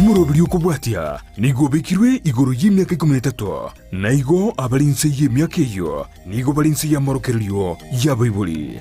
Omoroberio okobwatia nigo obekirwe igoro y'emiaka ikomi na etato, na igo abare inse y'emiaka eyio nigo bare inse y'amorokererio y'abaibori.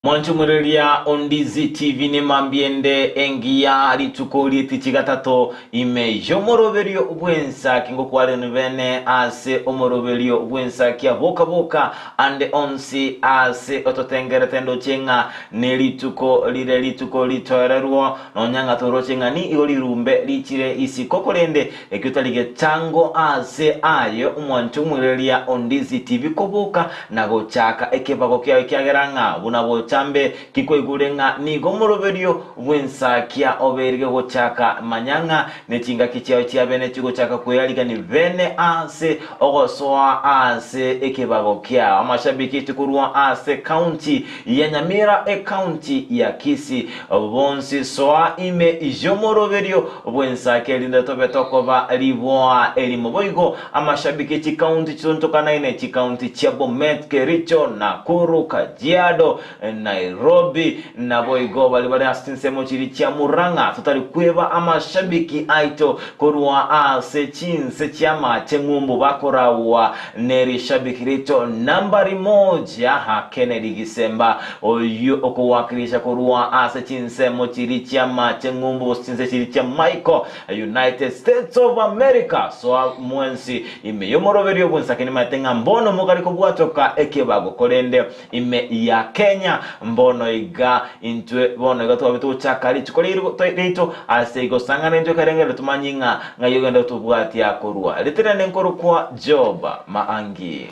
Mwanchomoreria o Ndizi TV nemambia ende engiya rituko rietichi gatato ime y'omoroberio bw'ensaki ngokwarenu bene ase omoroberio bw'ensaki aboka boka ande onsi ase ototengerete ndoche ng'a nerituko rire rituko ritoererwo nonya ng'a toroche ng'a nigo rirumbe richire isiko korende Ekio tari getango aase aye omwancho omwereria o Ndizi TV koboka na gochaka ekebago kiao ekiagera ng'a buna botambe kikwaigure ng'a nigo omoroberio bw'ensakia obeire gegochaka manya ng'a nechingaki chiao chia bene chigochaka kwearigani bene aase ogosoa aase ekebago kiao. Amashabiki tikorwa aase county ya Nyamira ecounty ya Kisii Bonsi soa ime y'omoroberio bw'ensake erinde tobe tokoba riboa erimo. Boigo amashabiki e chikaunti chitontokanaine, chikaunti chia Bomet, Kericho, Nakuru, Kajiado, Nairobi, naboigo baria bare ase chinsemo chiria chia Murang'a, totari kweba amashabiki aito korwa ase chinse chi'amache ng'umbu bakoragwa ne rishabiki riaito nambari moja, Kennedy Gisemba. Oyio okowakilisha korwa ase chinsemo chiria chi'amache ng'umbu gose chinse chiria chia Michael, United States of America. Soa mwensi ime y'omoroberio bw'ensake nimaete ng'a mbono mokare kobwatoka ekebago korende ime ya Kenya mbono iga intwe bono iga twabe togochaka rituko riaito ase igo sang'ana intwe ekerengerero tomanye ng'a ng'ai ogende gotobwatia korwa ritirende nkorokwa Job Maangi.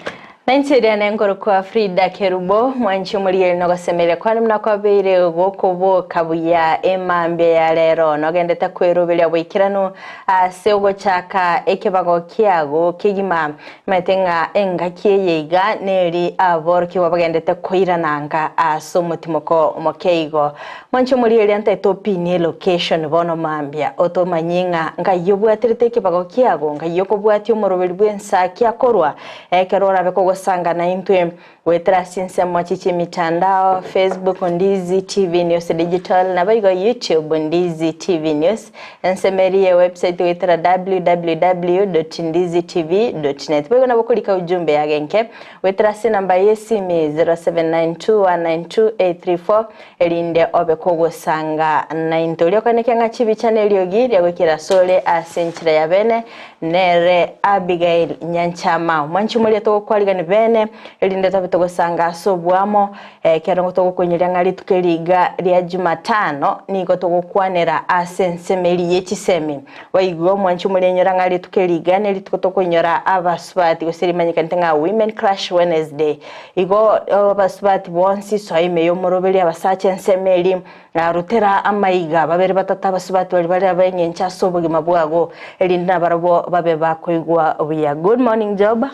Nainche riane nkorokwa Frida Kerubo, mwanche omorigereria nogosemeria kwane buna kwabeire gokoboka buya emambia ya rero. Nogendete kweroberia boikeranu ase ogochaka ekebago kiago kegima. Maete ng'a engaki eye iga neri aborokigwa bagendete koirana nka ase omotimoko omoke igo. Mwanche omorigereria ntaete opinie elocation bono mambia otomanyie ng'a ngai obwaterete ekebago kiago, ngai okobwatia omoroberi bw'ensaki akorwa Ekero orabe kogosanga naintwe goetera ase chinsemo chie chi'emitandao, Facebook Ndizi TV News Digital, naboigo YouTube Ndizi TV News, ensemo eria ye website goetera www.ndizitv.net. Boigo nabo okorika ujumbe ya genke goetera ase enamba y'esimi 0792192834 erinde obe kogosanga naintwe. Oria okoenekia ng'a chibicha neriogi riagoikera asore ase enchera ya bene, nere Abigail Nyanchama. Omwanchi omoria togokwarigani bene, erinde tobe togosanga ase oboamo, ekero togokoinyoria ng'a rituko eri iga ria Jumatano nigo togokwanera ase ensemo eria ye chisemi. Boigo omwanchi omoria inyora ng'a rituko eri iga nerituko tokoinyora abasubati gose rimanyekanete ng'a Women Crush Wednesday. Igo abasubati bonsi soa ime y'omoroberi abasacha ensemo eria, Narutera amaiga babere batato abasubati baria bare ab'engencho ase obogima bwago, erinde nabarabwo babe bakoigwa buya. Good morning Job.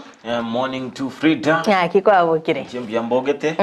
Morning to Frida. Ng'aki kwabokire? Inche mbuya mbogete,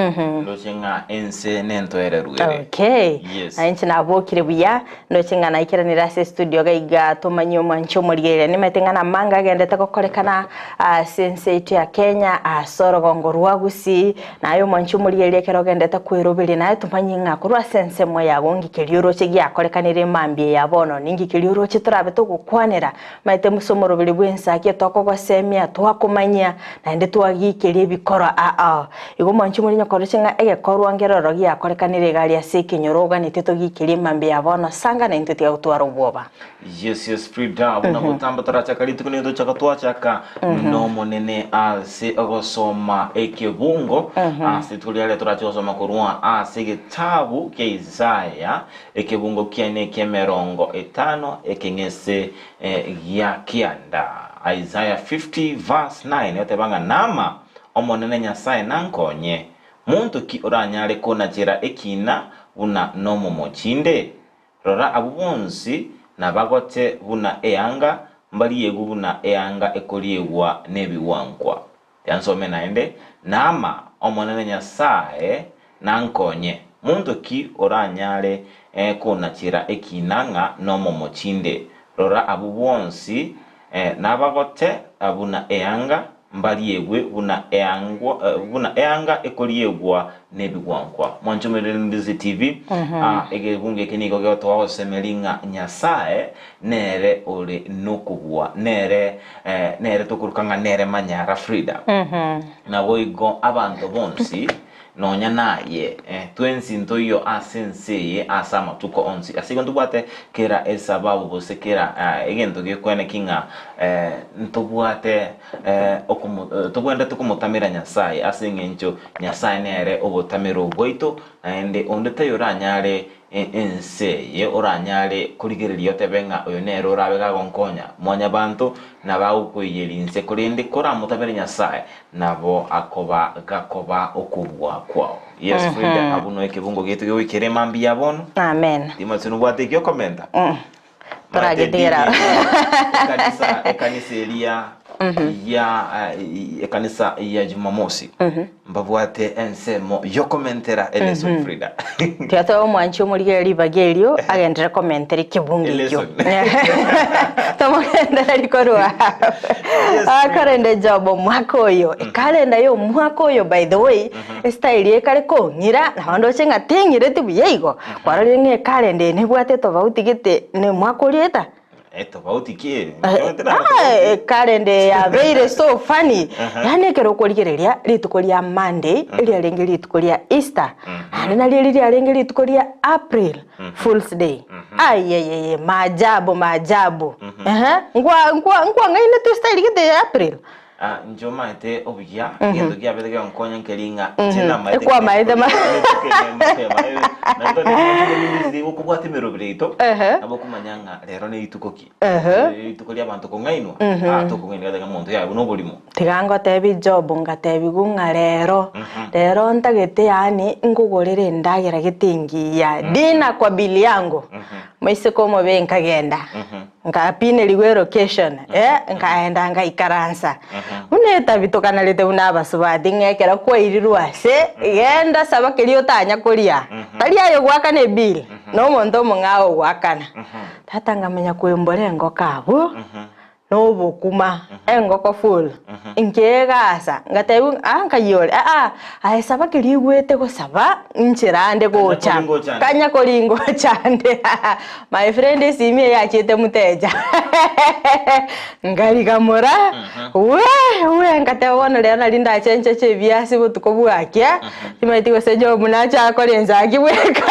ndoche ng'a ense nentoereru ere. Okay. Yes. Na inche nabokire buya, ndoche ng'a naikeranire ase estudio iga iga tomanye omwancho omorigereria. Nimanyete ng'a namanga agendete gokorekana ase ense yaito ya Kenya, ase orogongo rwa Gusii, Naye omwanche omorigereria ekero ogendete kweroberia, naye tomanye ng'a korwa ase ensemo yago nki keria oroche giakorekanire mambia ya bono, ninki keria oroche torabe togokwanera. Maete Musa omoroberi bw'ensaki tokogosemia, twakomanyia, naende twagikeria ebikorwa aa. Igo omwanche omorigereria okoroche ng'a egekorwa nkeroro giakorekanire iga aria ase ekenyoro oganetie togikerie mambia ya bono, sanga naintwe tiga gotwara obwoba. Yes, yes, Frida, buna botambe torachaka rituko nigo tochaka twachaka n'Omonene ase ogosoma ekebungo ase rituko riaria torache gosoma korwa ase egetabu kia Isaya ekebungo kiane eki'emerongo etano ekeng'ese eh, gia kianda. Isaiah 50 verse 9 egoteba ng'a Naama, Omonene Nyasae nankonye, monto ki oranyare konachera ekina buna nomomochi inde? Rora, abwo bonsi nabagote buna eanga, mbariegwe buna eanga ekoriegwa nebigwankwa. Yansome naende, Naama! Omonene Nyasae nankonye, monto ki oranyare konachera ekiina ng'a nomomochi nde? Rora abwo bonsi nabagote buna eanga, mbariegwe buna eangwa, buna eanga ekoriegwa nebigwankwa. Mwanchomerere Ndizi TV, ah, egebungo eke nigo gegotoa gosemeria ng'a Nyasae nere ore nokobua, nere eh, nere tokoruka ng'a nere manyara Frida. Naboigo abanto bonsi Nonya naye, twensi ntoiyo ase ense eye ase amatuko onsi. Ase igo ntobwate kera esababu gose kera egento gekweneki ng'a ntobwate tobwenerete komotamera Nyasae ase eng'encho Nyasae nere obotamero bwaito, naende onde taiyo oranyare ense eye oranyare korigereria otebe ng'a oyo nere orabe gagonkonya. Mwanyabanto nabagokoiyeria inse, korende koramotamere Nyasae, nabo akoba gakoba okobua kwao. Yes, Frida, abwo no ekebungo giaito gegoikera emambia ya bono. Amen. Timothy nobwate eki okomenta? Toragetigera. Ekanisa, ekanisa eria ya eh, ekanisa ya Jumamosi mbabwate ensemo yokomentera elesson Frida. Tiga tobe omwanchi omorigereria ribaga erio agenderere komentera ekebungo ekio. Elesson. Tomogendereri korwa Yes, Ah, korende Job omwaka oyo ekalenda ya omwaka oyo by the way estyle ekare kong'ira nabo ndoche ng'a ting'ireti buya igo kwarorire ng'a ekalenda eye nebwate etofauti gete na omwaka oria eta Etofauti ki? Ekalenda eye yabeire so funny yaani ekero okorigereria rituko ria Monday eriarenge rituko ria Easter naende nario eri riarenge rituko ria April Fools day ayayaya maajabu maajabu ehe nkwa nkwa nkwang'ainetwe estyle gete ya April. Ah, inche omaete obuya, egento kiabete kegonkonya nkeri ng'a inche namaete Ekwamaete ma- okobwata emeroberi yaito Ehe. nabo okomanya ng'a rero ne rituko ki Ehe. rituko ria abanto kong'ainwa ah tokong'ainwa goteba ng'a omonto yaye buna oborimo Tiga ngotebi Job ngatebigwa ng'a rero, rero ntagete yaani nkogorere endagera gete engiya, dinner kwa bili yangu. Moiseke omobe nkagenda, nkapinerigwa elocation, eh, nkaenda ngaikaransa. Buna etabi tokanarete buna abasubati ng'a ekero kwairirwe ase, genda saba keria otanya koria, tari aye ogoakana ebill, na omonto omong'ao ogoakana. Tata nkamanya koimbora engoko abwo, na obokima, engoko full, nkeegasa, ngatebiwa ng'a aa nkai ore, aa aye saba keria oigwete gosaba nchera ande gocha, Kanya koringocha ande. kanya koringocha ande my friend esimi eye yachiete mteja nkarigamora, wee wee ngateba bono rero nari ndachencheche ebiasi botuko bwakia, timanyeti gose job nache akore ensaki bweka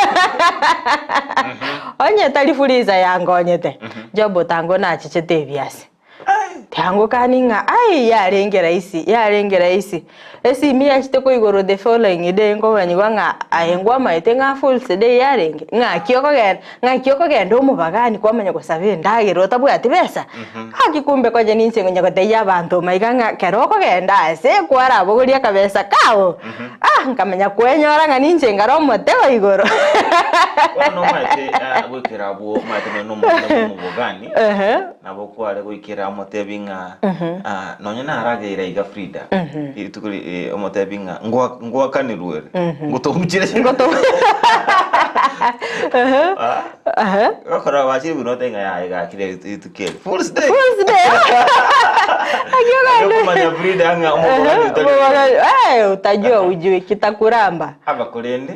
onye tari fuliza yankonyete. Job tango nachichete ebiasi. Tango kani ng'a ai yarenge rahisi, yarenge rahisi. Esimi yachete koigorwa the following day nkomanyigwa ng'a aye nkwamaete ng'a fools day yarenge, ng'aki okogenda ng'aki okogenda omobagani kwamanya gosaba endagera otabwati besa? Gaki kumbe konye ninche ngonya gotebia abanto maiga ng'a kero okogenda ase kwarabogoria akabesa kao, ah nkamanya kwenyora ng'a ninche nkare omotego igoro. Bono nomaete ah, goikera abwo omaete nonya nomonto bw'omobogani Ehe. nabo kware goikera omotebi ng'a ah, nonya narageire iga Frida rituko ri- eh, omotebi ng'a ngwa- ngwakanirwe ere ngotomuchire Ah, Ehe. gokora bachire buna otebi ng'a yaye gakire rituko eri Fools day. Fools day. Akio Nario kande. okomanya Frida ng'a omobogani otari Omobogani, eh, utajua ujue kitakuramba. Aba korende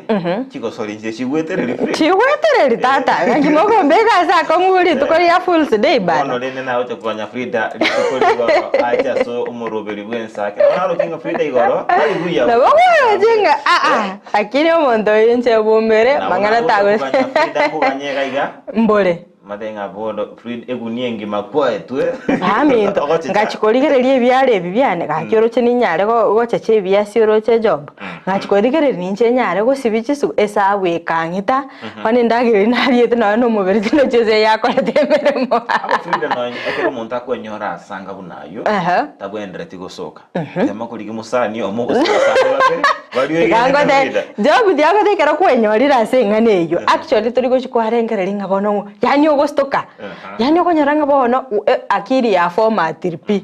chigosori inche chigwetereri Frida. Chigwetereri tata, ng'aki mokombeka ase akong'u rituko ria Fools day Bono bana. rende nagocha koganya Frida rituko rigoro ache ase omoroberi bw'ensake. Nabo naroche ng'a Frida igoro tari buya. Nabo kwaroche ng'a ah ah, lakini omonto oyo inche bumere Nabo mang'ana nagocha tago koganya Frida nkoganye iga iga. mbore. Mate ng'a bono Fred egunia engima kwaetwe. Baminto, Ogochicha. ngachi korigereria ebiara ebi biane, gaki oroche ninyare go- gochecha ebiasi oroche Job. Ngachi korigereria ninche nyare gosibia chisugu, esabu ekang'ita, bono endagera eria nariete nonya na omobere tinochi ase yakorete emeremo. Aba Frida nonya ekero omonto akwenyora asanga buna aywo, Ehe. tabwenereti gosoka. Tema korigia omosani omo gose abasani babere, baria Tiga oigenete ngote Frida. Job tiga ngote ekero kwenyorire ase eng'ana eywo, actually tori gochi kwarengereria ng'a bono ng'o, yaani ogostoka, Aha. yaani okonyora ng'a bono u- e akili ya formatiri pi.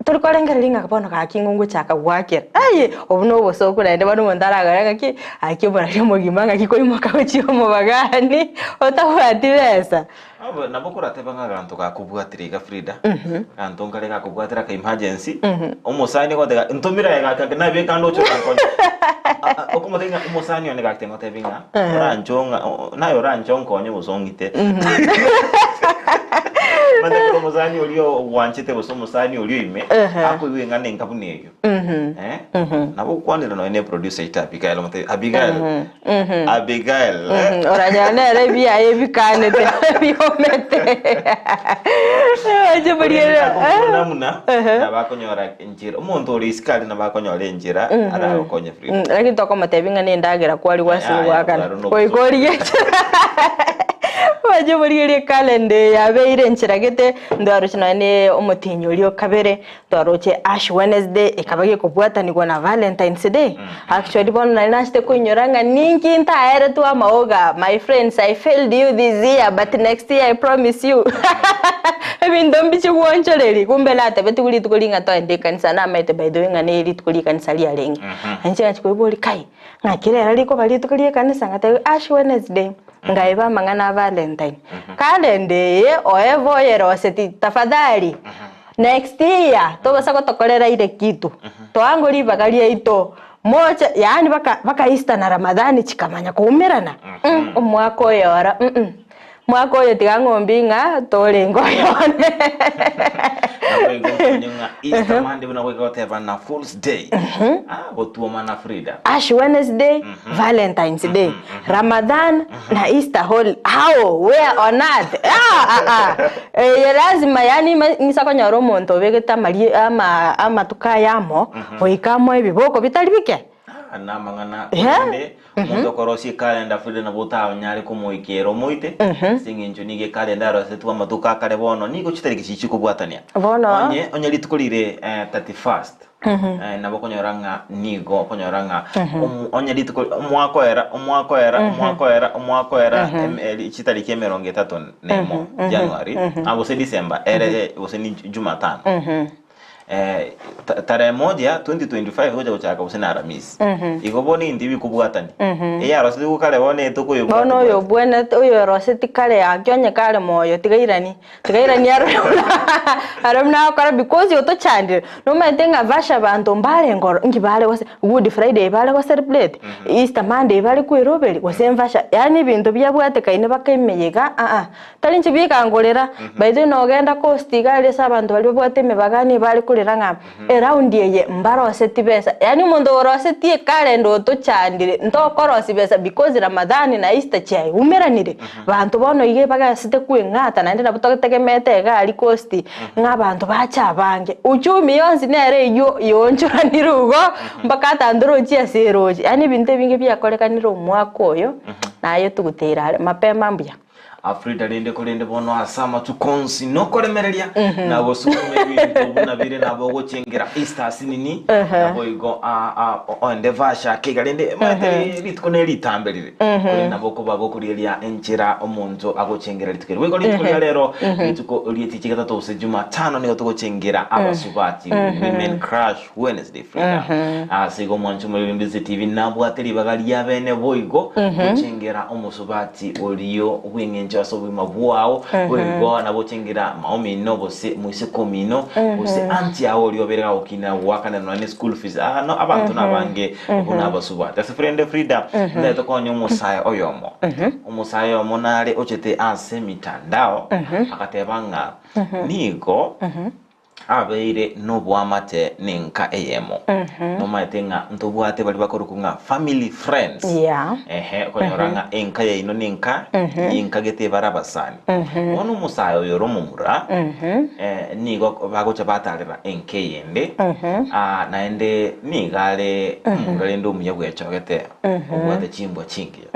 Tori korengereria ng'a bono gaki ng'o ngochaka goakera, aye! Obwo na obosooku naende bono omonto aragore ng'aki, gaki omoraria omogima ng'aki koimoka gochia omobagani otabwati besa. Nabo nabo okoratebe ng'a aganto gakobwatire iga Frida, aganto nkare gakobwatire aka emergency, omosani ogoteba ntomire aye gaki ake nabeka ande oche orankonye. Okomotebia ng'a omosani one gaki ngotebi ng'a oranche ong'a naye oranche onkonye gose ong'ite. Omanyete ekero omosani oria ogwanchete gose omosani oria ime, akoigwa eng'ana enka buna eyio. Eh, nabo okwanire nonya ne producer yaito Abigail omotebi Abigail, Abigail eh. Oranyora nere ebiaye ebikanete biomete. Oche Korende boriere, takobuna muna nabo akonyora enchera omonto ore isiko aria nabo akonyora enchera aragokonye Frida. Mm, lakini tokomotebia ng'a nendagera kwari gwasire Yaya, goakana bwaro nobosoku. goika origie enchera oche origerie ekalenda eye yabeire enchera gete ndwaroche nonya ne omotienyi oria o kabere Twaroche Ash Wednesday ekaba gekobwatanigwa na Valentine's Day. Actually bono nari nachete koinyora ng'a ninki ntaeretwe amaoga, my friends I failed you this year but next year I promise you. Ebinto mbiche gwochoreria, kumbe natebetigwe rituko ring'a toende ekanisa namaete by the way ng'a ne rituko rie ekanisa riarenge. Inche nachia koiboria kai, ng'aki rero rikoba rituko rie ekanisa ngateba Ash Wednesday, ngaiba amang'ana a Valentine. Kalenda eye oebe oyeroseti tafadhali. Next year tobasa gotokorera ire kitu toango ribaga riaito moche yaani baka baka Easter na Ramadhani chikamanya koumerana mm omwaka oyo oro mm mwaka oyo tiga ng'ombi ng'a torenge oyone. Naboigo nkonye ng'a Easter Monday buna goika goteba na Fools Day. Ah, gotuoma na Frida. Ash Wednesday, Valentine's Day, Ramadhan na Easter hol how where on earth ah ah ah eye lazima yaani ma ng'isa konyora omonto obegete amarie ama amatuko aya amo goika amoe ebiboko bitari bike. Ah, namang'ana Eh? korende omonto okorosia ekalenda Frida nabo otanyare komoikera omoite ase eng'encho nigo ekalenda yarosetwe amatuko akare bono nigo chitariki chiria chikobwatania Bono. onye onye rituko rire eh, 31st Nabo okonyora ng'a nigo okonyora ng'a omo- onye rituko omwaka oera omwaka oera omwaka oera omwaka oera em- eri- chitariki emerongo etato na emo January ah, gose December ere gose ni Jumatano Eh, ta- tarehe moja 2025 gocha gochaka gose na Aramisi igo bono intwe bikobwatania eyarosetiwe kare bono etokoyobwati Bono oyo obwenerete oyo oroseti kare ake onye kare moyo tiga airanie. Tigairania arore buna arore buna agokora because otochandire. Nomanyete ng'a basha abanto mbarenge oro nki bare gose good friday bare go celebrate, easter monday bare koeroberia gose mvasha yaani ebinto biabwatekaine baka emeyega aa. Tari inche bieka nkorera, by the way nogenda coast iga aria ase abanto baria babwate emebagani bare korera ng'a eround eye mbaroseti besa, yaani omonto orosetie ekalenda otochandire ntokorosia besa because ramadhani na easter chiaumeranire. Banto bono iga ebagasete kweng'ata naende nabo totegemete iga aria coast ng'a abanto bache abange. Uchumi yonsi nere eywo yoonchoranire igo mpaka ata ntorochi ase eroche. Yaani ebinto ebinge biakorekanire omwaka oyo naye otuguteire are mapema mbuya. Afrida rende korende bono ase amatuko onsi nokoremereria na gosukuma ebinto buna bire nabo ogochengera Easter asinini naboigo a- a- oende vasha ake iga rende omanyete rituko ne ritambe rire korende nabo okoba gokorigereria enchera omonto agochengera rituko eri boigo rituko ria rero rituko rietichi gatato gose jumatano nigo togochengera abasubati women crush Wednesday Frida. Ase igo omwanchi omoriri Mbese TV nabwate ribaga ria bene boigo gochengera omosubati orio bw'eng'encho ase obogima bwao boigo nabo ochengera maomino gose moiseke omino gose aunty ao oria obere gagokina goakanera nonya ne school fees ah no abanto nabange buna abasubati ase friend Frida ndare tokonye omosae oyomo omosae oyomo nare ochete ase emitandao agateba ng'a nigo Abeire noboamate nenka eyemo. Nomaete ng'a ntobwate baria bakorokwa ng'a family friends. Yeah. Ehe, okonyora ng'a enka yaino nenka yenka gete ebare abasani. Bono omosae oyo ore omomura, eh, nigo bagocha batarera enka eyende, ah, naende nigo are omomura rende omuya bwechogete, obwate chimbwa chingiya.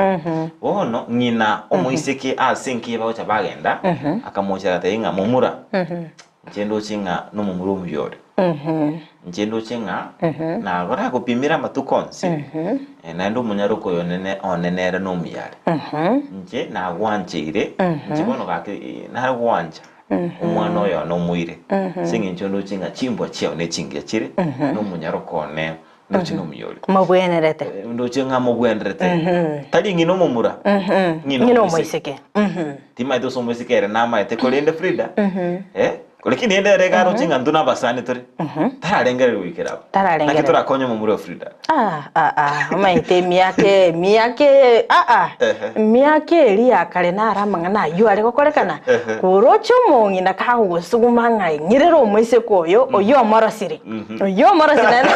Bono ng'ina omoiseke ase enka eye bagocha bagenda, akamochera agatebia ng'a momura, Inche ndoche ng'a nomomura omuya ore. Inche ndoche ng'a nagorakopimire amatuko onsi, eh, naende omonyaroka oyo onene one nere nomuya are. Inche nagwancheire, inche bono gaki eh, nagwancha. Omwana oyo one omoire, ase eng'encho ndoche ng'a chimbwa chiao nechingiya chire, na omonyaroka one ndoche nomuya ore. Mobwenerete. Ndoche ng'a mobwenerete. Tari ng'ina omomura, ng'ina Ng'ina omoiseke. omoiseke. Timaete ase omoiseke ere namaete korende Frida, eh, lakini rende ere iga aroche ng'a intwe nabasani tore, tararengereria goikera abwo. Tararengereria. Naki torakonye omomura oyo Frida? Ah, ah, ah, omanyete emiaka emiaka eye ah, ah, Ehe. emiaka eria ya kare naro amang'ana aywo are gokorekana, Ehe. koroche omong'ina kagogosuguma ng'a ing'irere omoiseke oyo, oyio omorosire, oyio omorosire naende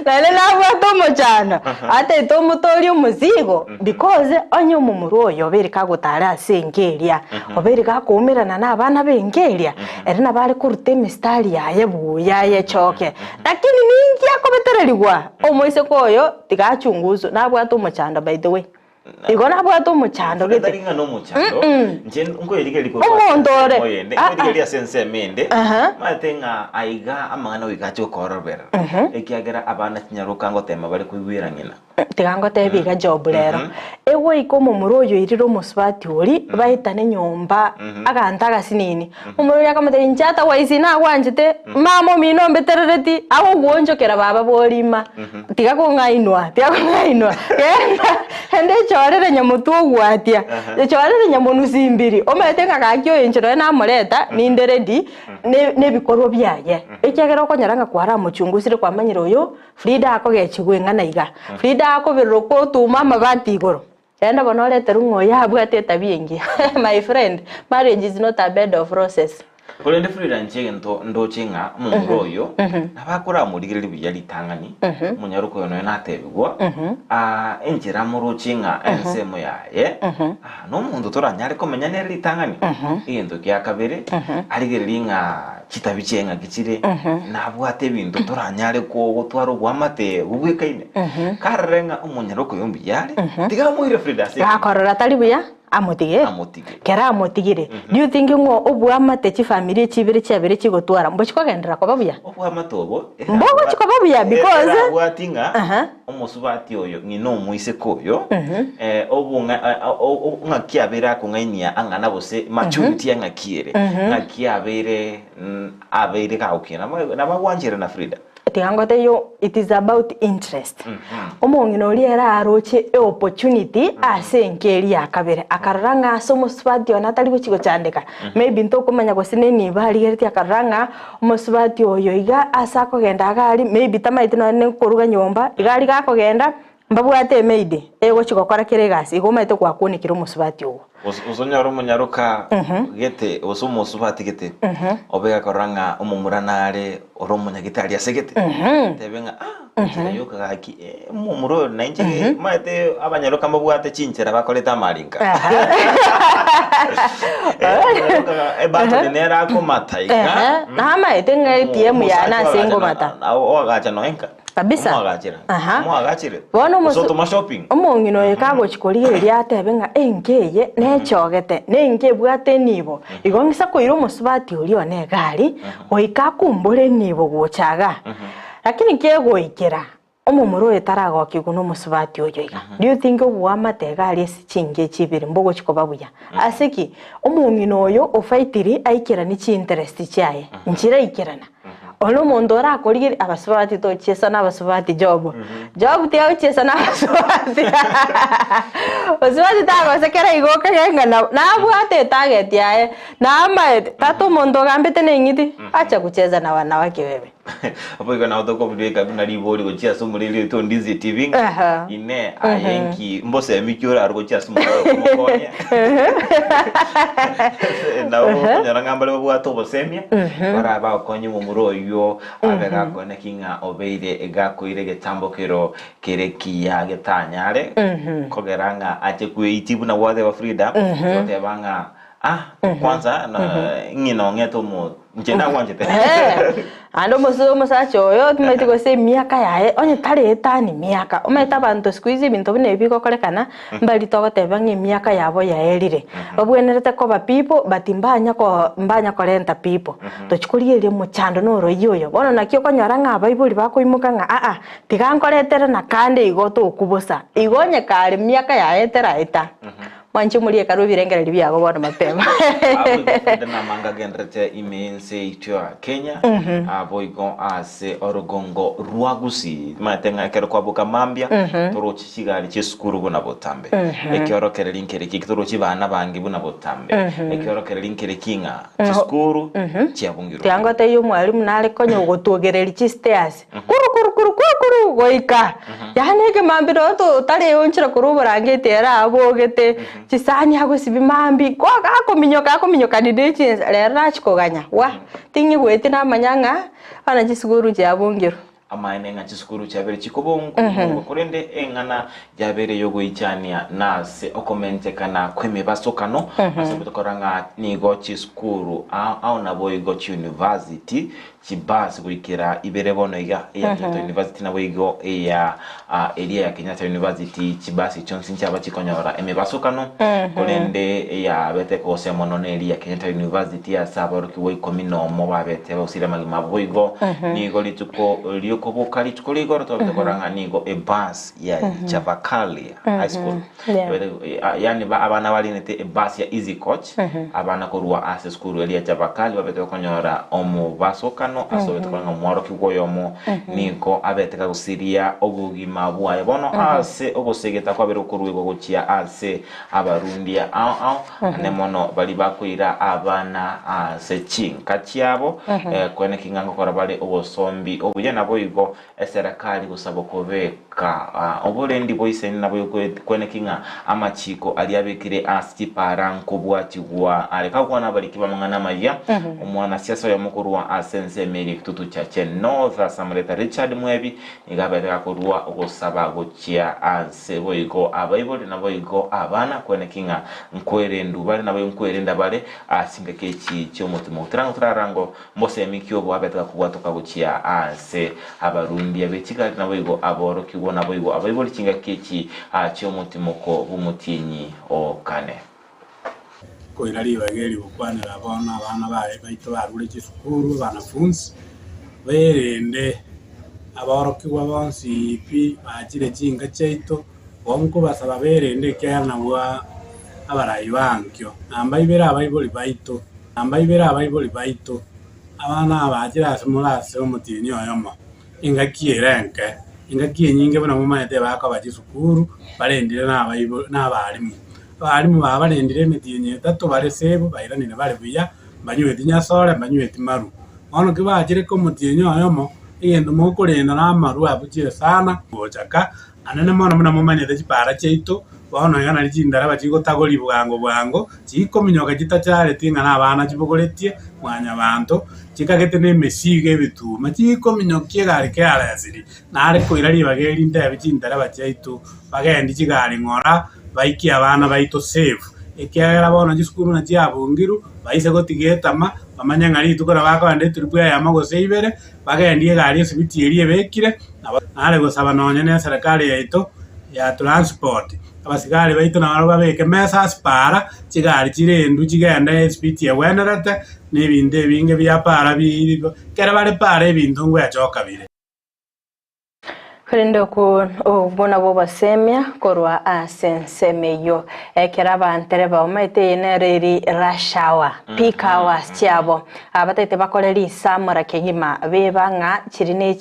naende nabwate omochando, ataete omotorie omozigo because onye omomura oyo obeire kagotara ase enka eria, obeire gakoumerana na abana b'enka eria, ere nabo are koruta emistari yaye buya ayechoke. Lakini ninki akobetererigwa? Omoiseke oyo tiga achunguswe, nabwate omochando by the way. Igo nabwate omochando gete. Tari ng'a nomochando, inche nkoyerigereria korwa ase Omonto ore. ensemo eyende, Ah, ah. nkoyerigereria ase ensemo ende, Aha. maete ng'a aiga amang'ana goika ache gokooroberera, ekiagera abana chinyaroka ngotema bare koigwera ng'ina. Tiga ngotebie iga Job rero, egoika omomura oyo oirire omosubati oria, baetane nyomba, aganto agasinini. Omomura oria akamotebia, inche otherwise nagwanchete, mama omino ombeterereti, agogwonchokera baba borima, tiga kong'ainwa, tiga kong'ainwa, genda genda echorere nyamotwe ogwatia, echorere nyamonusi mbiri, omanyete ng'a gaki oyo inche nonye namoreta, ninde ready, ne nebikorwa biaye. Ekiagera okonyora ng'a kwaramochungusire kwamanyire oyo, Frida akogechigwa eng'ana iga. Frida akoberera okotuuma amabati igoro. Rende bono oreterwe ng'a oyo abwate etabia engiya. My friend, marriage is not a bed of roses. Korende Frida inche egento ndoche ng'a omomura oyo nabo akoramorigereria buya ritang'ani, omonyaroka oyo nonya natebigwa, ah, enchera amoroche ng'a ensemo yaye, ah, nomonto toranyare komenya nere ritang'ani. Egento kia kabere, arigererie ng'a chitabi chiaye ng'aki chire, nabwate ebinto toranyare gotwara oboamate bobwekaine. Karore ng'a omonyaroka oyo mbuya are, tiga amoire Frida ase ekenyoro. Gakorora tari buya, amotige. Amotige. Kero amotigire, do you think ng'o oboamate chifamiri echi ibere chiabere chigotwara mbochikogenderera koba buya? Oboamate obo, Mbogochi koba buya because erabwati ng'a Aha. omosubati oyo, ng'ina omoiseke oyo, ng'aki abeire akong'ainia ang'ana gose maturity ya ng'aki ere, ng'aki abeire abeire gagokina, nabo agwanchire na Frida. Tiga ngotebie it is about interest. Omong'ina oria ere aroche eopportunity ase enka eria ya kabere, akarora ng'a ase omosubati one atari gochi gochandeka, maybe ntokomanya gose nenibo arigeretie akarora ng'a Omosubati oyo iga ase akogenda iga aria, maybe tamaeti nonye ne koruga nyomba, iga aria gakogenda, mbabwate emaid egochi gokora kera egasi, igo omanyete gwakuonekire omosubati ogo. Gose gose onyore omonyaroka gete gose omosubati gete, obe gakorora ng'a omomura nare ore omonyagitari ase gete, otebe ng'a ah, enchera yoka gaki eh, omomura oyo nainche omanyete abanyaroka mbabwate chinchera bakorete amarinka. Ebatoni nere akomata iga. Ehe, namaete ng'a ATM yane ase engomata. Oagacha noe nka. Kabisa. Omoagachera. Aha. Omoagachire. Bono Gose omosu- otoma shopping. Omong'ina oyo kagochi korigereria atebe ng'a enka eye nechogete, na enka ebwate enibo, igo ng'isa koira omosubati oria one egari, goika akumbore enibo gocha igaa. Lakini kegoikera, Omomura oyo taragokigwa nomosubati oyo iga. Do you think oboamate iga aria ase chinka echi ibere mbogochi koba buya? Ase ki? Omong'ina oyo ofaitiri aikeranie chiinterest chiaye, nchiraikerana. One omonto orakorigerie abasubati tochiesa na abasubati Job. Job tiga gochiesa na abasubati. Mosubati tagosekera igo okage ng'a na nabwate etarget yaye, namaete, tata omonto ogambete na eng'iti, acha kucheza na wanawake wewe. Boigo nabo tokobibeka buna ribori gochia ase omoreri oito o Ndizi TV ng'a Aha. inee aye nki mbosemi ki orarwe gochia ase omorero oyo komokonya nabo okonyora ng'a mbare babwate obosemia barabe bagokonya omomura oywo abe gakona ki ng'a obeire gakoira egetambo kero kere kiya getanyare kogera ng'a ache kweitia buna gwateba Frida goteba ng'a ah kwanza na ng'ina ong'ete omo Inche nagwanchete. Eh, Ande omos- omosacha oyo timanyeti gose emiaka yaye onye tari etani miaka omanyete abanto siku hizi ebinto buna ebi bigokorekana mbari togoteba ng'a emiaka yabo yaerire babwenerete koba people but mbanya ko mbanya korenta people tochi korigereria omochando na oroiyia oyo bono naki okonyora ng'a abaibori bakoimoka ng'a aa tiga nkoretere na kande igo tokwa bosa igo onye kare miaka yaye eteraeta. Mwanche omorie karue ebirengererio biago bono mapema. Aboigo Frida namanga agenderete ime y'ense yaito ya Kenya, aboigo ase orogongo rwa Gusii. Timanyete ng'a ekero kwaboka mambia, toroche chigari chi'esukuru buna botambe. Ekiorokereri nkere ki toroche bana bange buna botambe. Ekiorokereri nkere ki ng'a chisukuru chiabungirwe. Tiga ngotebie omwalimu nare konya ogotwogereria chistairs, kuru kuru kuru kuru kuru goika, yaani ekemambia nonye to otareonchera korwa oborangeti ere abogete, chisani agosibia mambia, ko gakominyoka akominyokani ne chinsa, rero nachia koganya wah, ting'igweti namanya ng'a bono chisukuru chiabungirwe. Amaene ng'a chisukuru chiabeire chikobongwa, korende eng'ana yabeire y'ogoichania nase okomentekana kw'emebasokano, ase tokora ng'a nigo chisukuru ao ao naboigo chiuniversity chibasi goikera ibere bono iga, eya Kenyatta University naboigo eya eria ya Kenyatta University chibasi chionsi nchiaba chikonyora emebasokano, korende eyabete kogosea mono neria ya Kenyatta University ase aborokigwa ikomi nomo babete bagosira amagima abo boigo nigo rituko riokoboka rituko ria igoro twabete korora ng'a nigo ebus ya Chavakali High School yaani abana barinete ebus ya Easy Coach abana korwa ase esukuru eria ya Chavakali babete bakonyora omobasokano ase obete korora ng'a omworokigwa oyomo nigo abete kagosiria obogima bwaye. Bono ase ogosegeta kwabere okoruegwa gochia ase abarundia ao ao, ane mono baria bakoira abana ase chinka chiabo, koeneki ng'a ngokora bare obosombi obuya, naboigo eserekari gosaba okobeka oborendi boisaine naboigo koeneki ng'a amachiko aria abekire ase chipara nkobwatigwa are. Kagokwana abariki b'amang'ana amayia, omwanasiasa oyomo korwa ase ensemo eria Kitutu Chache North ase amarieta Richard Mwebi nigo abete gakorua ogosaba gochia ase boigo abaibori naboigo abana koeneki ng'a nkwerendu bare naboigo nkwerenda bare ase chingaki echi chi'omotimo. Tirango tararango Mbosemi ki obo abete gakobwatoka gochia aase abarundia be chigari naboigo aborokigwa naboigo abaibori chingaki echi chi'omotimoko bw'omotienyi o kane? Koira ribaga eri gokwanera bono abana baye baito barure chisukuru, abanafunsi, berende aborokigwa bonsi pi bachire chinka chiaito, bo nkobasaba berende ekiagera nabwo abarai bankio. Na mbaibere abaibori baito. Na mbaibere abaibori baito, abana aba bachire ase more ase omotienyi oyomo, engaki ere enke, engaki enyinge buna momanyete bakoba chisukuru, barendire nabarimu. Abarimu babarendire emetienyi etato bare sebo, bairanire bare buya, mbanyweti nyasore, mbanyweti maru. Bono ki bachire komotienyi oyomo, egento mokorenda namaru abuchire sana, gochaka Anene mono buna momanyete chipaara chiaito, bono iga nario chindaraba chigotagoria bwango bwango, chikominyoka chitachareti ng'a nabana chibogoretie mwanyabanto, chikagete nemesigo ebituma, chikominyokia egari kearesiri, nare koira ribaga eri ntebe chindaraba chiaito, bagendie chigari ng'ora, baikie abana baito safe, ekiagera bono chisukuru na chiabungirwe, baise gotiga etama, bamanye ng'a rituko nabo bakogenda etrip eyemo gose ibere, bagendie egari esibiti eria ebekire, nabo nare gosaba nonye ne eserekari yaito ya transport, abasigari baito nabo babeke mesa ase para, chigari chirendwe chigende esibiti egwenerete, na ebinto ebinge bia para bi ekero bare para ebinto ngwechoka bire. Korende okwo obwo nabwo obosemia korwa ase ensemo eyio. Ekero abantereba bamaete eye nero eri rush hour, peak hours chiabo, abatagete bakore risamora kegima, beba ng'a chiri ne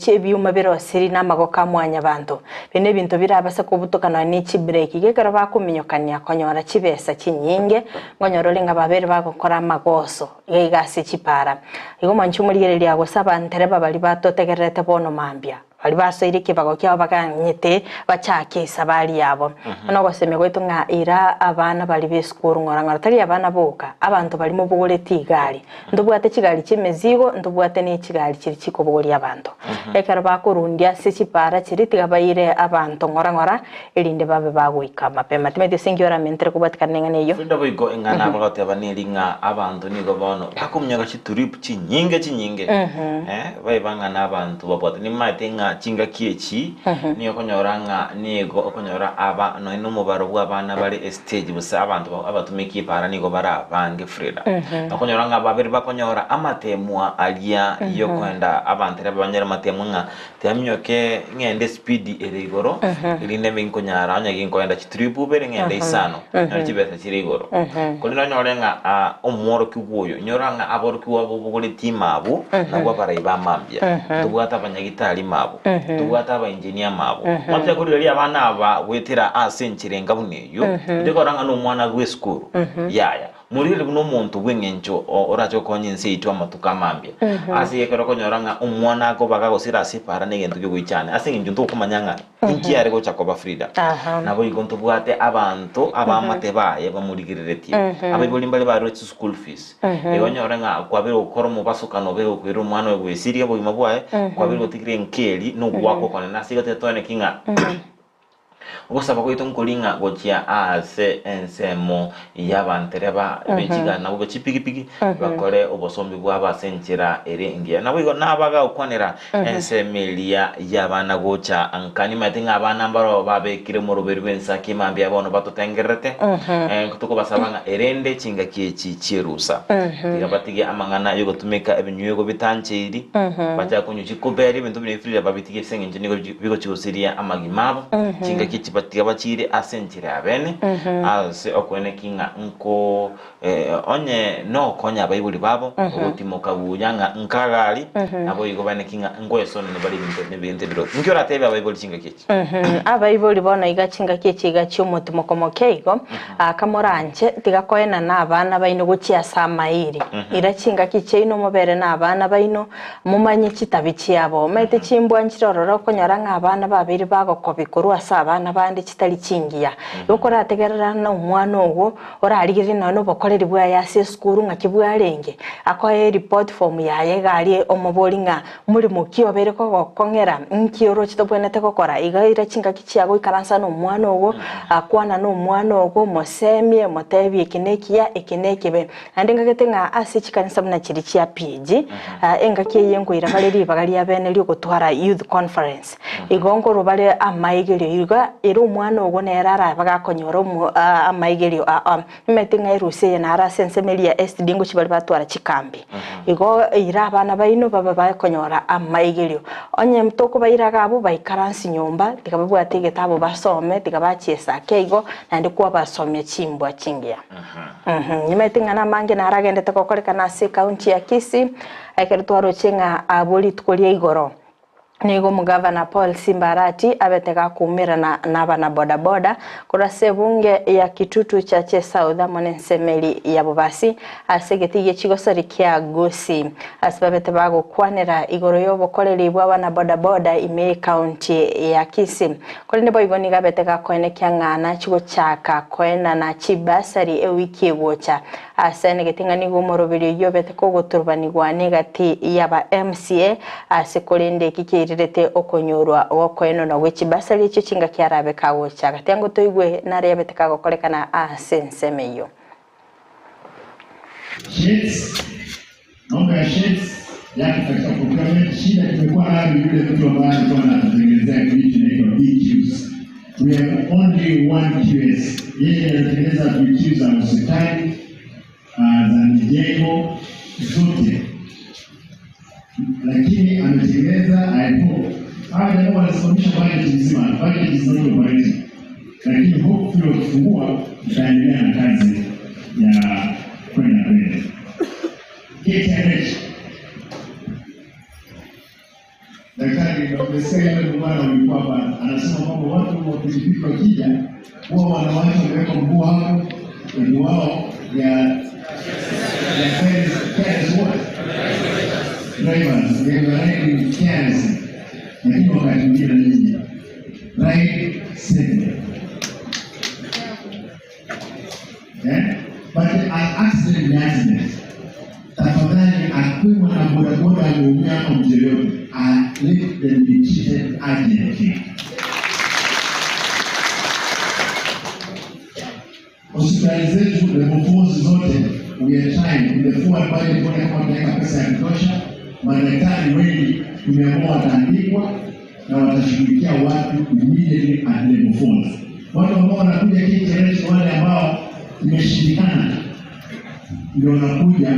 ebiuma birosiri namagoko a mwanyabanto. Bire nebinto birabase kobutoka nonya ne chibreki. Igo ekero bakominyokania konyora chibesa chinyinge, nkonyora ore ng'a babere bagokora amagoso. Iga iga ase chipara. Igo mwanche omorigereria gose abantereba baria batotegererete bono mambia, baria basoire ekebago kiabo baganyete bachake esabari yabo. Bono ogosemia gwaito ng'a ira abana baria b'esukuru ng'ora ng'ora, tari abana boka, abanto baria mobogoretie igari. Ntobwate chigari chi'emezigo, ntobwate ne chigari chiria chikobogoria abanto. Ekero bakorundia ase chipara chiria tiga baire abanto ng'ora ng'ora, erinde babe bagoika mapema. Timanyeti ase inki oramentere kobwatikana neng'ana eyio. Korende boigo eng'ana bagoteba neri ng'a abanto nigo bono bakominyoka chitrip chinyinge chinyinge, eh, baiba ng'a nabanto babwate. Nimaete ng'a ng'a chingaki echi nigo okonyora ng'a nigo okonyora aba nonya na omobaro bwa abana bare estage gose abanto abatumeki epaara nigo bare abange Frida. Okonyora ng'a babere bakonyora amatemwa aria yokoenda abanto ere banyore amatemwa ng'a tiaminyoke ng'ende espeed ere igoro erinde mbe nkonyara onye ginkoenda chitrip ibere ng'ende isano nyore chibesa chire igoro. Korende onyore ng'a ah, omworokigwa oyo nyora ng'a aborokigwa abo obogoretie ime abwo nabwo abarai ba mambia. Tobwate abanyagitari ime abwo, tobwate abaengineer ime abwo. Mambia korigereria abana aba goetera ase enchera enga buna eyio, otiga korora ng'a nomwana bw'esukuru, yaya. Morigererie buna omonto bw'engencho orache gokonya ense yaito amatuko amambia. Ase ekero okonyora ng'a omwana akobaga gose ere ase epaara negento kiogoichania, ase eng'encho ntokomanya ng'a inki are gocha koba Frida. Naboigo ntobwate abanto abaamate baye bamorigereretie. Abaibori mbare barure chischool fees. Igo onyore ng'a kwabeire gokora omobasokano obeire gokoirera omwana oye gwesiria obogima bwaye, kwabeire gotigera enka eria na ogoakwa okonene. Ase igo tetoeneki ng'a Ogosaba gwaito nkori ng'a gochia aase ensemo y'abantereba be chigari nabwo be chipigipigi bakore obosombi bwabo ase enchera ere engiya. Naboigo nabagakwanera ensemo eria y'abana gocha nka. Nimanyete ng'a abana mbaro babekire omoroberi bw'ensaki mambia bono batotengererete. Tokobasaba ng'a erende chingaki echi chi'erusa tiga batige amang'ana y'ogotumeka ebinywego bitancheiri, bachake konywa chikoberi, ebinto buna ebio babitige ase eng'encho nigo bigochigosiria amagima abo, chingaki echi tiga bachiire ase enchera ya bene, ase okoeneki ng'a nko onye nokonya abaibori babo, ogotimoka buya ng'a nkagari, naboigo baeneki ng'a nkoesonani bare ebinto nebinto ebiro. Inki oratebie abaibori chingaki echi? Abaibori bono iga chingaki echi iga chi'omotimoko moke igo, Aka moranche, tiga koenana abana baino gochia ase amairi. Ira chingaki chiaino mobere nabana baino, Momanye chitabi chiabo. Omanyete chimbwa nchire ororo okonyora ng'a abana babeire bagokobi korwa ase abana bande chitari chingiya. Igo korategerera nomwana ogo, orarigererie nonya nobokoreri bwaye ase esukuru ng'aki bwarenge, akoe ereport form yaye iga aria omobori ng'a morimo ki obeire kogokong'era, nki oroche tobwenerete gokora. Iga ira chingaki chiago ikaransa nomwana ogo, kwana nomwana ogo, omosemie, omotebie eki nekiya, eki nekebe. Naende ngagete ng'a ase chikanisa buna chiria chia PAG, engaki eye nkoira bare ribaga ria bene ri'ogotwara youth conference. Igo nkorwa bare amaigerio iga ere omwana ogo nere arabe gakonyora omo amaigerio aa. Nimanyete ng'a erusia eye naro ase ensemo eria ya SDA ngochia bare batwara chikambi. Igo ira abana baino babe bakonyora amaigerio. Onye tokobaira iga abwo baikaranse nyomba, tiga babwate egetabu basome, tiga bachiese ake igo, naende kwabasomia chimbwa chingiya. Nimanyete ng'a namange naragendete gokorekana ase ekaunti ya Kisii, ekero twaroche ng'a abwo rituko ria igoro nigo omogavana Paul Simba Arati abete gakoumerana nabana boda boda korwa ase ebunge ya Kitutu Chache South amo nensemeri ya Bobasi ase egetii gie chigosori kia Gusii ase babete bagokwanera igoro yobokoreri bwa abana boda boda ime y'ekaunti ya Kisii. Korende boigo nigo abete gakoenekia ng'a nachie gochaka koenana chibasari ewiki egocha. Ase enegeti ng'a nigo omoroberi oyio obete kogoturubanigwa negati y'aba MCA ase korende eki kiairirete okonyorwa gokoenanwa gwe chibasari echio chingaki arabe kagocha. Gati ango toigwe nare yabete kagokorekana ase ensemo eyio. Sheds, mambo ya sheds yako katika procurement. Shida tumekuwa nayo ni yule mtu ambaye alikuwa anatutengenezea kitu inaitwa BQs. We have only one QS. Yeye anatengeneza BQ za hospitali, za mijengo zote, lakini ametengeneza I hope hawa jamaa wanasimamisha budget nzima, budget is not operating, lakini hopefully wakifungua tutaendelea na kazi ya kwenda mbele. KTRH Daktari, umesikia yule bwana ulikuwa hapa anasema kwamba watu wa pikipiki wakija huwa wanawacha wameweka mguu hapo, wengi wao ya ya careless careless what drivers, they were riding carelessly, lakini wakati mwingine nyinyi ride safely. Eh? But an accident ni accident. Tafadhali akuwe mwana bodaboda ameumia ama mtu yeyote, let them be treated urgently. Hospitali zetu level 4 zote we are trying with the forward budget kuona kama tunaweka pesa ya kutosha. Madaktari wengi tumeamua wataandikwa. na watashughulikia watu immediately at level 4. Watu ambao wanakuja KHRH ni wale ambao imeshindikana, ndio wanakuja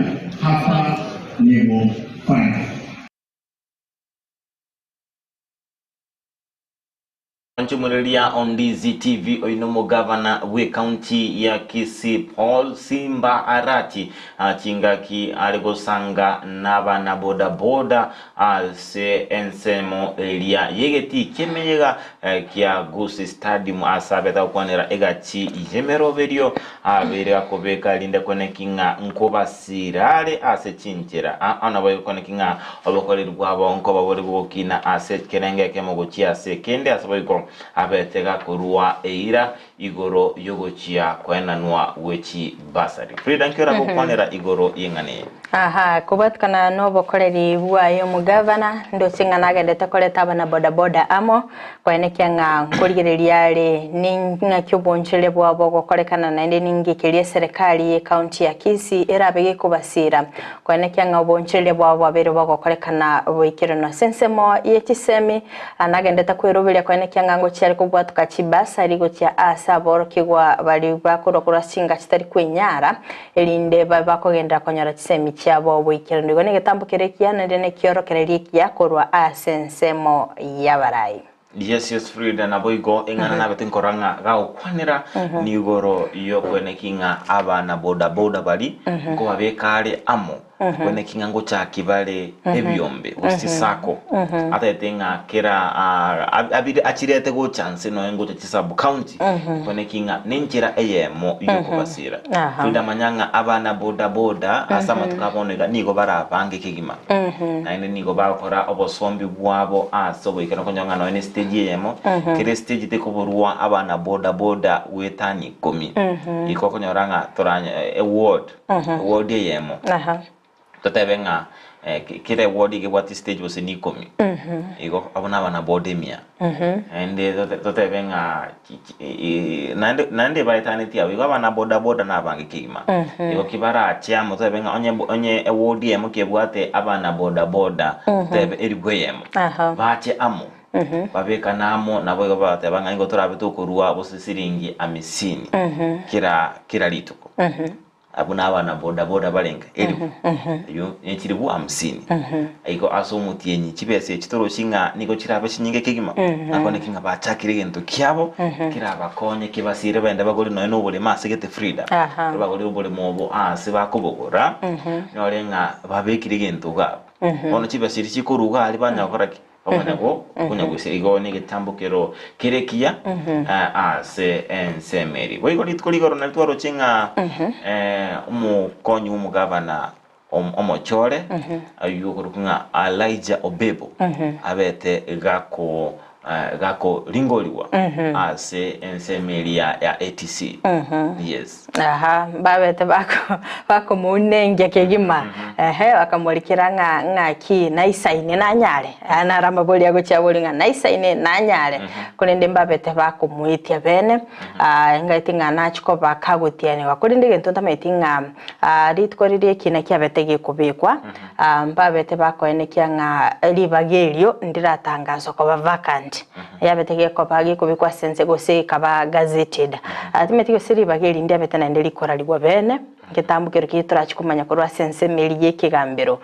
hapa level 5. Nchumureria on DZTV oino omogavana bw'ekaunti ya Kisii Paul Simba Arati chingaki are gosanga n'abana boda boda ase ensemo eria y'egetii ki'emeyega kia Gusii Stadium ase abete gokwanera egachi y'emeroberio abeire gakobeka rinde kweneki ng'a nkobasira are ase chinchera aa naboigo kweneki ng'a Obokoreri bwabo nkoba bore bogokina ase ekerengo ekemo gochia ase ekende, ase boigo abete gakorua eira igoro y'ogochia koenanwa gwe chibasari. Frida, nki oragokwanera igoro y'eng'ana eye? Aha, kobwatikana nobokoreri bwaye omogavana, ndoche ng'a nagendete koreta abana bodaboda amo, koenekia ng'a nkorigereria are ning'aki obonchoreria bwabo bogokorekana naende ninki keria eserekari y'ecounty ya Kisii erabe gekobasira. Koenekia ng'a obonchoreria bwabo bwabeire bogokorekana boikeranu ase ensemo ye chisemi, nagendete kweroberia koenekia ng'a ngochia are kobwatoka chibasari gochia aase aborokigwa baria bakorwa korwa ase chinga chitari kwenyara, erinde babe bakogenderera konyora chisemi chiabo boikeranu. Igo negetambo kere ekiya naende nekiorokererio ekiya korwa ase ensemo y'abarai. Yes, yes, Frida, naboigo eng'ana nabete nkorora ng'a gagokwanera nigoro y'okweneki ng'a abana boda boda bari nkobabeka are amo kweneki ng'a ngochaki bare ebiombe gose chisacco atagete ng'a kera ah, abire achirete gocha nse noe ngocha chisub county kweneki ng'a nenchera eyemo y'okobasira. Frida manya ng'a abana boda boda ase amatuko a bono iga nigo barabange kegima. Naende nigo bagokora obosombi bwabo ase oboikeranu konyora ng'a nonya ne stage eyemo, kera estage tekoborwa abana boda boda goetania ikomi. Igo okonyora ng'a toranya eward, eward eyemo, totebe ng'a kera eward iga ebwate stage gose ne ikomi, igo abwo na abana boda emia. Naende totebe ng'a naende naende baetanetie abwo, igo abana boda boda nabange kegima. Igo ki barache amo totebe ng'a onye onye eward eyemo kebwate abana boda boda totebe elifu eyemo, bache amo, babekane amo nabo igo bagateba ng'a nigo torabe tokorua gose siringi amisini kera kera rituko. Abwo nabana boda boda barenge elifu, eyio ne chilifu hamsini. Igo ase omotienyi chibesa echi torochi ng'a nigo chirabe chinyinge kegima, nakwo naki ng'a bachakire egento kiabo kerabakonye kebasiere baende bagore nonya na oboremo ase gete Frida. Ekero bagorire oboremo obo aase bakobogora, onyore ng'a babekire egento iga abwo. Bono chibesa echi chikorwa iga aria banya gokora ki? Bamanya go konya goisia igo negetambo kero kere ekiya ase ensemo eria. Boigo rituko rigoro nario twaroche ng'a omokonyi bw'omogabana omochore oyio okorokwa ng'a Elijah Obebo abete gako gakoringorigwa ase ensemo eria ya ATC. Yes. Aha, mbabete bako bakomounengia kegima, ehe, bakamorikera ng'a ng'aki naisaine nanyare, aya naro amabori agochia aboria ng'a naisaine nanyare, korende mbabete bakomoetia bene, ngaeti ng'a nachia koba kagotianigwa. Korende egento ntamanyeti ng'a rituko riria ekina kiabete gekobekwa, mbabete bakoenekia ng'a ribaga erio ndiratangaswa koba vacant. Yabete gekoba gekobekwa ase ense gose ekaba gazetted. Timanyeti gose ribaga eri ndiabete naende rikorarigwa bene, egetambo kero keria torachi komanya korwa ase ensemo eria y'ekegambero.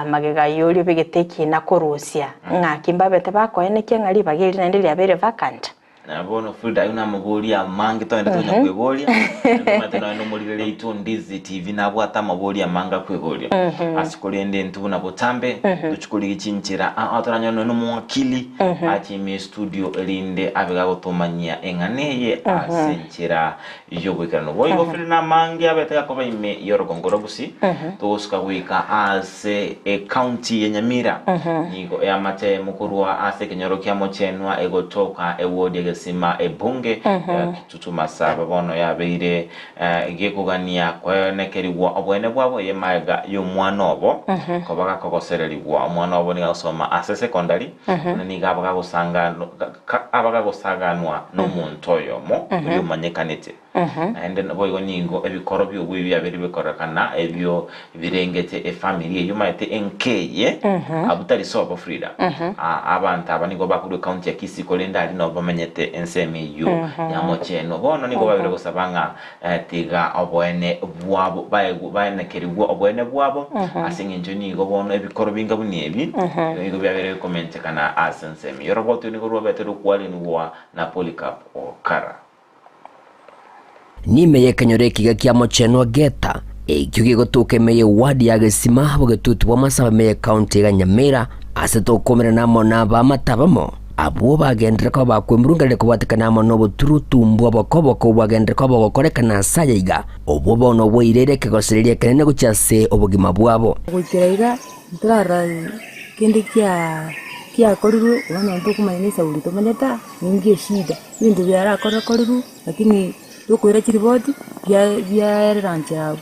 Magega y'oria obegete ekina korusia, ng'aki mbabete bakoenekia ng'a ribaga eri naende riabeire vacant. Na bono Frida ayio namaborio amange togende tonya kweboria, naende omanyete nonya nomorigereria oito Ndizi TV nabwate amaborio amange akweboria. Ase korende intwe buna botambe, tochi korigia chinchera aa toranyore nonya nomowakili ache ime estudio erinde abe gagotomanyia eng'ana eye ase enchera y'oboikeranu. Boigo Frida namange abete gakoba ime y'orogongo rwa Gusii, togosuka goika ase ecounty ya Nyamira, nigo eamate eyemo korwa ase ekenyoro kia Mochenwa egotoka eward ya Gesima ebunge ya Kitutu Masaba bono yabeire gekogania koenekerigwa oboene bwabo eye magega y'omwana obo koba gakogosererigwa. Omwana obo nigo agosoma ase secondary na nigo aba gagosanganwa nomonto oyomo oria omanyekanete. Naende naboigo nigo ebikoro bi'oboibi biabeire bikorekana ebio birengete efamiri eyio omanyete enka eye abwo tari sobo Frida. Abanto aba nigo bakorwa ecounty ya Kisii korende aria nabo bamenyete ensemo eyio ya Mocheno. Bono nigo babeire gosaba ng'a tiga oboene bwabo baegwe baenekerigwe oboene bwabo ase eng'encho nigo bono ebikoro binga buna ebi nigo biabeire bikomentekana ase ensemo eyio. Oroboti nigo rwabete rokwarenigwa na Polycarp Okara. Nime y'ekenyoro ekiga kia Mochenwa Geta, ekio gegotoka ime y'eward ya Gesima bogetutu bw'amasabo ime y'ecounty ya Nyamira, ase tokomerana amo n'abaamate abamo, abwo bagenderere koba bakwemurunganeria kobwatekana amo n'oboturutumbu obokoboko obwagenderere koba bogokorekana ase aya iga, obwo bono bwaireire ekegosereria ekenene gochia ase obogima bwabo. Goikera iga ntorarora kende kia kiakorirwe, bono ntokomanya na esauri tomanyete aa, ninki eshida. Ebinto biarakorekorerwe, lakini tokoira chiripoti biaerera inche abwo.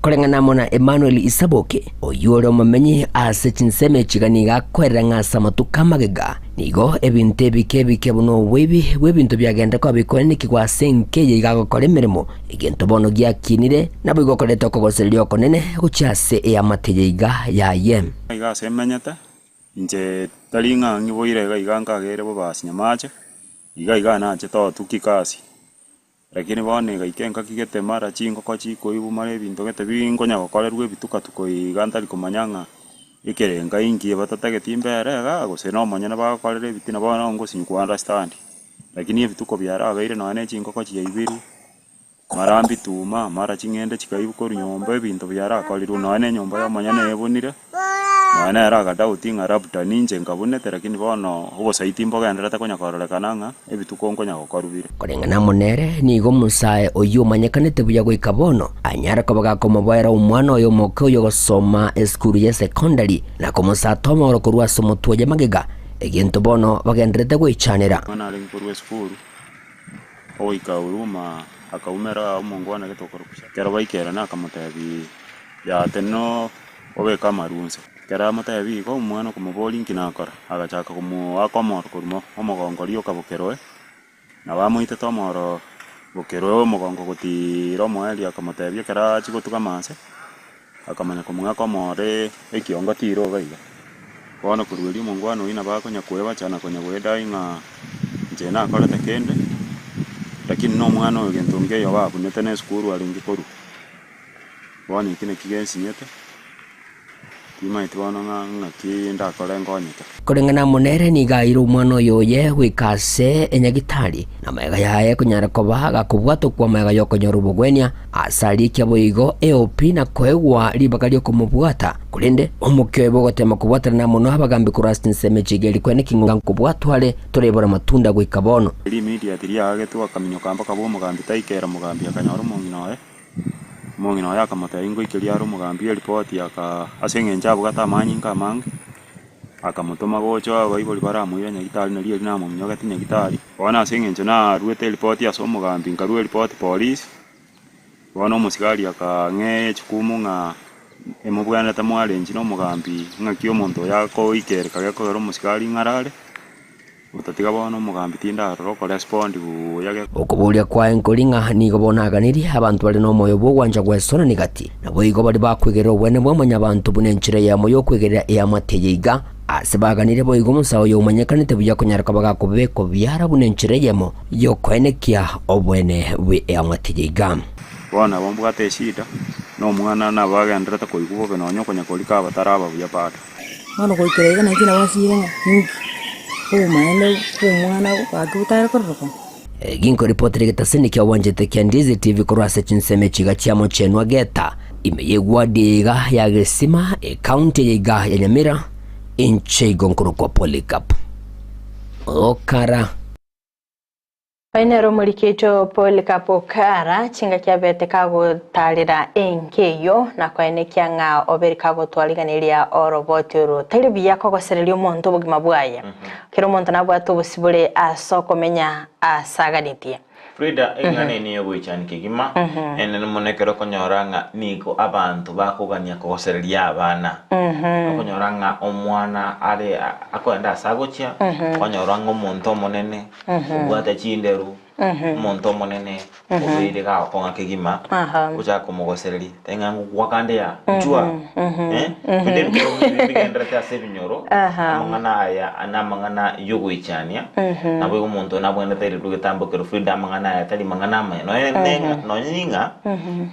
Koreng'ana amo na Emmanuel Isaboke, oyio ore omomenyi ase chinsemo echi iga nigo akoerera ng'a ase amatuko amagega nigo ebinto ebike ebike buna oboibi bw'ebinto biagenda koba bikoenekigwa ase enka eye iga agokora emeremo, egento bono giakinire, naboigo okoreta okogosereria okonene gochia ase eamate eye iga yaye. Iga ase emenyete, inche tari ng'a ng'iboire iga iga nkagere bobasi nyamache. Iga iga nachete otuki kasi, lakini bono egaika engaki gete mara chingoko chikoigwa mara ebinto gete binkonya gokorerwa ebitukatuko iga ntari komanya ng'a ekerenga inki batatageti mbere igaa gose na omonyene bagokorera ebitina bono ngosinywa ku understand. Lakini ebituko biarabeire nonya na echingoko chiaibirwe. Mara mbituma, mara ching'ende chikaibwa korwa nyomba, ebinto biarakorirwe, nonya na enyomba y'omonyene ebunire, nonya nere agadoubt ng'a labda ninche nkabunete lakini bono obosaiti mbogendererete konya kororekana ng'a ebituko nkonya gokorwa bire. Koreng'ana amo nere, nigo omosae oyio omanyekanete buya goika bono, anyare koba gakomoboera omwana oye omoke oyogosoma esukuru ye secondary, na komosata omoro korwa ase omotwe oye magega, egento bono bagendererete goichanera. Omwana arenge korwa esukuru. Ogoika Huruma akaumera omongwana gete okorokwa Shaka. Ekero baikerana akamotebia, Yaa tenena obeke amaru inse. Ekero amotebia igo, omwana okomoboria inki nakora, agachaka komoaka omoro korwa omogongo rioka bokeroe, nabo amoitete omoro bokeroe omogongo gotiira omoerio akamotebia ekero achia gotugama inse, akamanya komoaka omoro ekiongo tiroba iga. Bono korwa erio omongwana oyio nabo akonya koebacha na konya goedai ng'a inche nakorete kende, lakini na omwana oyo gento nkeiyo babunete na esukuru arenge korwa. Bono eki naki gensinyete, timaeti bono ng'a ng'aki ndakore nkonyeke. Koreng'ana amo nere nigo aire omwana oyo oye goika ase enyagitari, na magega yaye konyara koba gakobwatokwa magega y'okonyora obogwenia, Ase arikia boigo eopi na koegwa ribaga ri'okomobwata. Korende omokia oye bw'ogoteema kobwatanana amo nabagambi korwa ase chinsemo echi iga erikwane naki ng'a nkobwatwa are, toraibora amatunda goika bono. Erio immediately riaagetwe akaminyoka mpaka bw'omogambi taikera omogambi akanyora omong'ina oye, omong'ina oye akamotebia ngoikeria are omogambi eripoti aka ase eng'encho abwate amanyinga amange, akamotoma gocha abaibori baramoira nyagitari nario erio namominyogeti nyagitari. Bono ase eng'encho naruete eripoti ase omogambi nkarua eripoti polisi, bono omosigari akang'ea echukumu ng'a emobwenerete mwarenchi na omogambi ng'aki omonto oyo akoikereka gekogera omosigari ng'arare, otatiga bono omogambi tindarora okorespond buya ge. Okoboria kwaye nkori ng'a nigo bono aganirie abanto bare nomoyo bw'ogwancha gwesonani gati, naboigo baria bakwegerera obwene bwa mwanyabanto buna enchera eyemo y'okwegerera eamate eye iga. Ase baganire boigo Musa oyo omanyekanete buya konyara koba gakobekwa biara buna enchera eyemo y'okoenekia obwene bw'eamate eye iga. Bono nabo mbwate eshida, na omwana nabo agenderete koigwa bobe nonya okonya korika abataraba buya bado. Bono goikera iga nainche nabo nsinyire ng'a ninki obomaene bwa omwana gaki botare kororekana. Ginko ripoti getasini kia obwanchete kia Ndizi TV korwa ase chinsemo echiga chia Mochenwa Geta, ime y'eward eye iga ya Gesima, ecounty eye iga ya Nyamira, inche igo nkorokwa Polycarp Okara. Oyo nere omorikito Polycarp Okara, chingaki abete kagotarera enka eyio na koenekia ng'a oberi kagotwariganeria oroboti oro tari buya kogosereria omonto obogima bwaye. Kera omonto nabwate obosibore ase okomenya asaganetie. Frida, eng'ana eye neyogoichania kegima, enene mono ekero okonyora ng'a nigo abanto bakogania kogosereria abana. Okonyora ng'a omwana are akoenda ase agochia, okonyora ng'a omonto omonene, obwate chinderu. Omonto omonene obeire gagokong'a kegima, Aha. ochake komogosereria, tari ng'a ngokwaka ande aa, inchuo aa. Eh, binde ebikoro buna ebi mbigendererete ase ebinyoro, Aha. amang'ana aya namang'ana yogoichania, naboigo omonto nabwenerete airirwe egetambo ekero Frida amang'ana aya tari mang'ana amaya. Nonya ne nonya ning'a,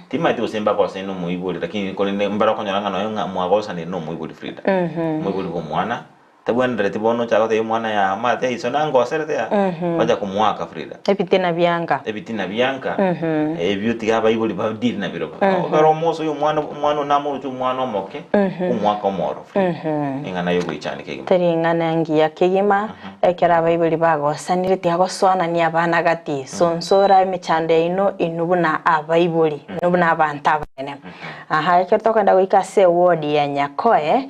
timanyeti gose mbagosaine na omoibori lakini korende mbare okonyora ng'a nonya ng'a mwagosanire na omoibori Frida, omoibori bwa omwana, Tabwenereti bono ochake gotebia omwana yaa omanyete iso nangoserete aa, ocha komoaka Frida. Ebitina bianka. Ebitina bianka, ebio tiga abaibori ba deal nabirobio. Ekero omosa oyo omwana omwana oyo namoroche omwana omoke, omoaka omoro Frida. Eng'ana yogoichania kegima. Teri eng'ana engiya kegima, ekero abaibori bagosanire tiga gosoanania abana gati, sonsora emechando yaino inwe buna abaibori, inwe buna abanto abanene. Aha, ekero tokogenda goika ase eward ya Nyakoe,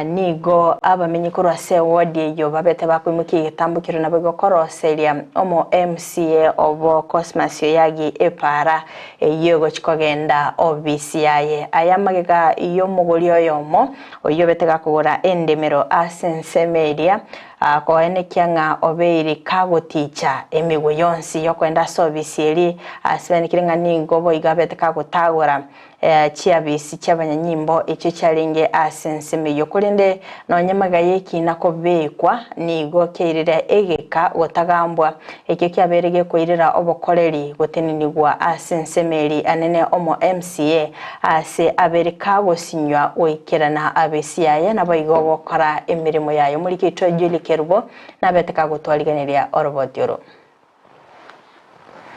Nigo abamenyi korwa ase ewodi eyio babete bakoimokia egetambo keria naboigo koroseria omo MCA obo Cosmas Oyagi epaara eyio egochi kogenda obisi yaye. Aya amagega y'omogori oyomo oyio obete gakogora endemero ase ensemo eria koenekia ng'a obeire kagoticha emegwe yonsi yokoenda ase obisi eria asibenikire ng'a nigo boigo abete kagotagora Chiabisi chi'abanyanyimbo echio chiarenge ase ensemo eyio, korende nonya magega y'ekiina kobekwa nigo kiairire egeka gotagambwa, ekio kiabeire gekoirera obokoreri gotenenigwa ase ensemo eri anene omo MCA ase abere kagosinywa goikerana abisi yaye naboigo gokora emeremo yaye. Omoriki oito Julie Kerubo nabete kagotwarigeneria oroboti oro.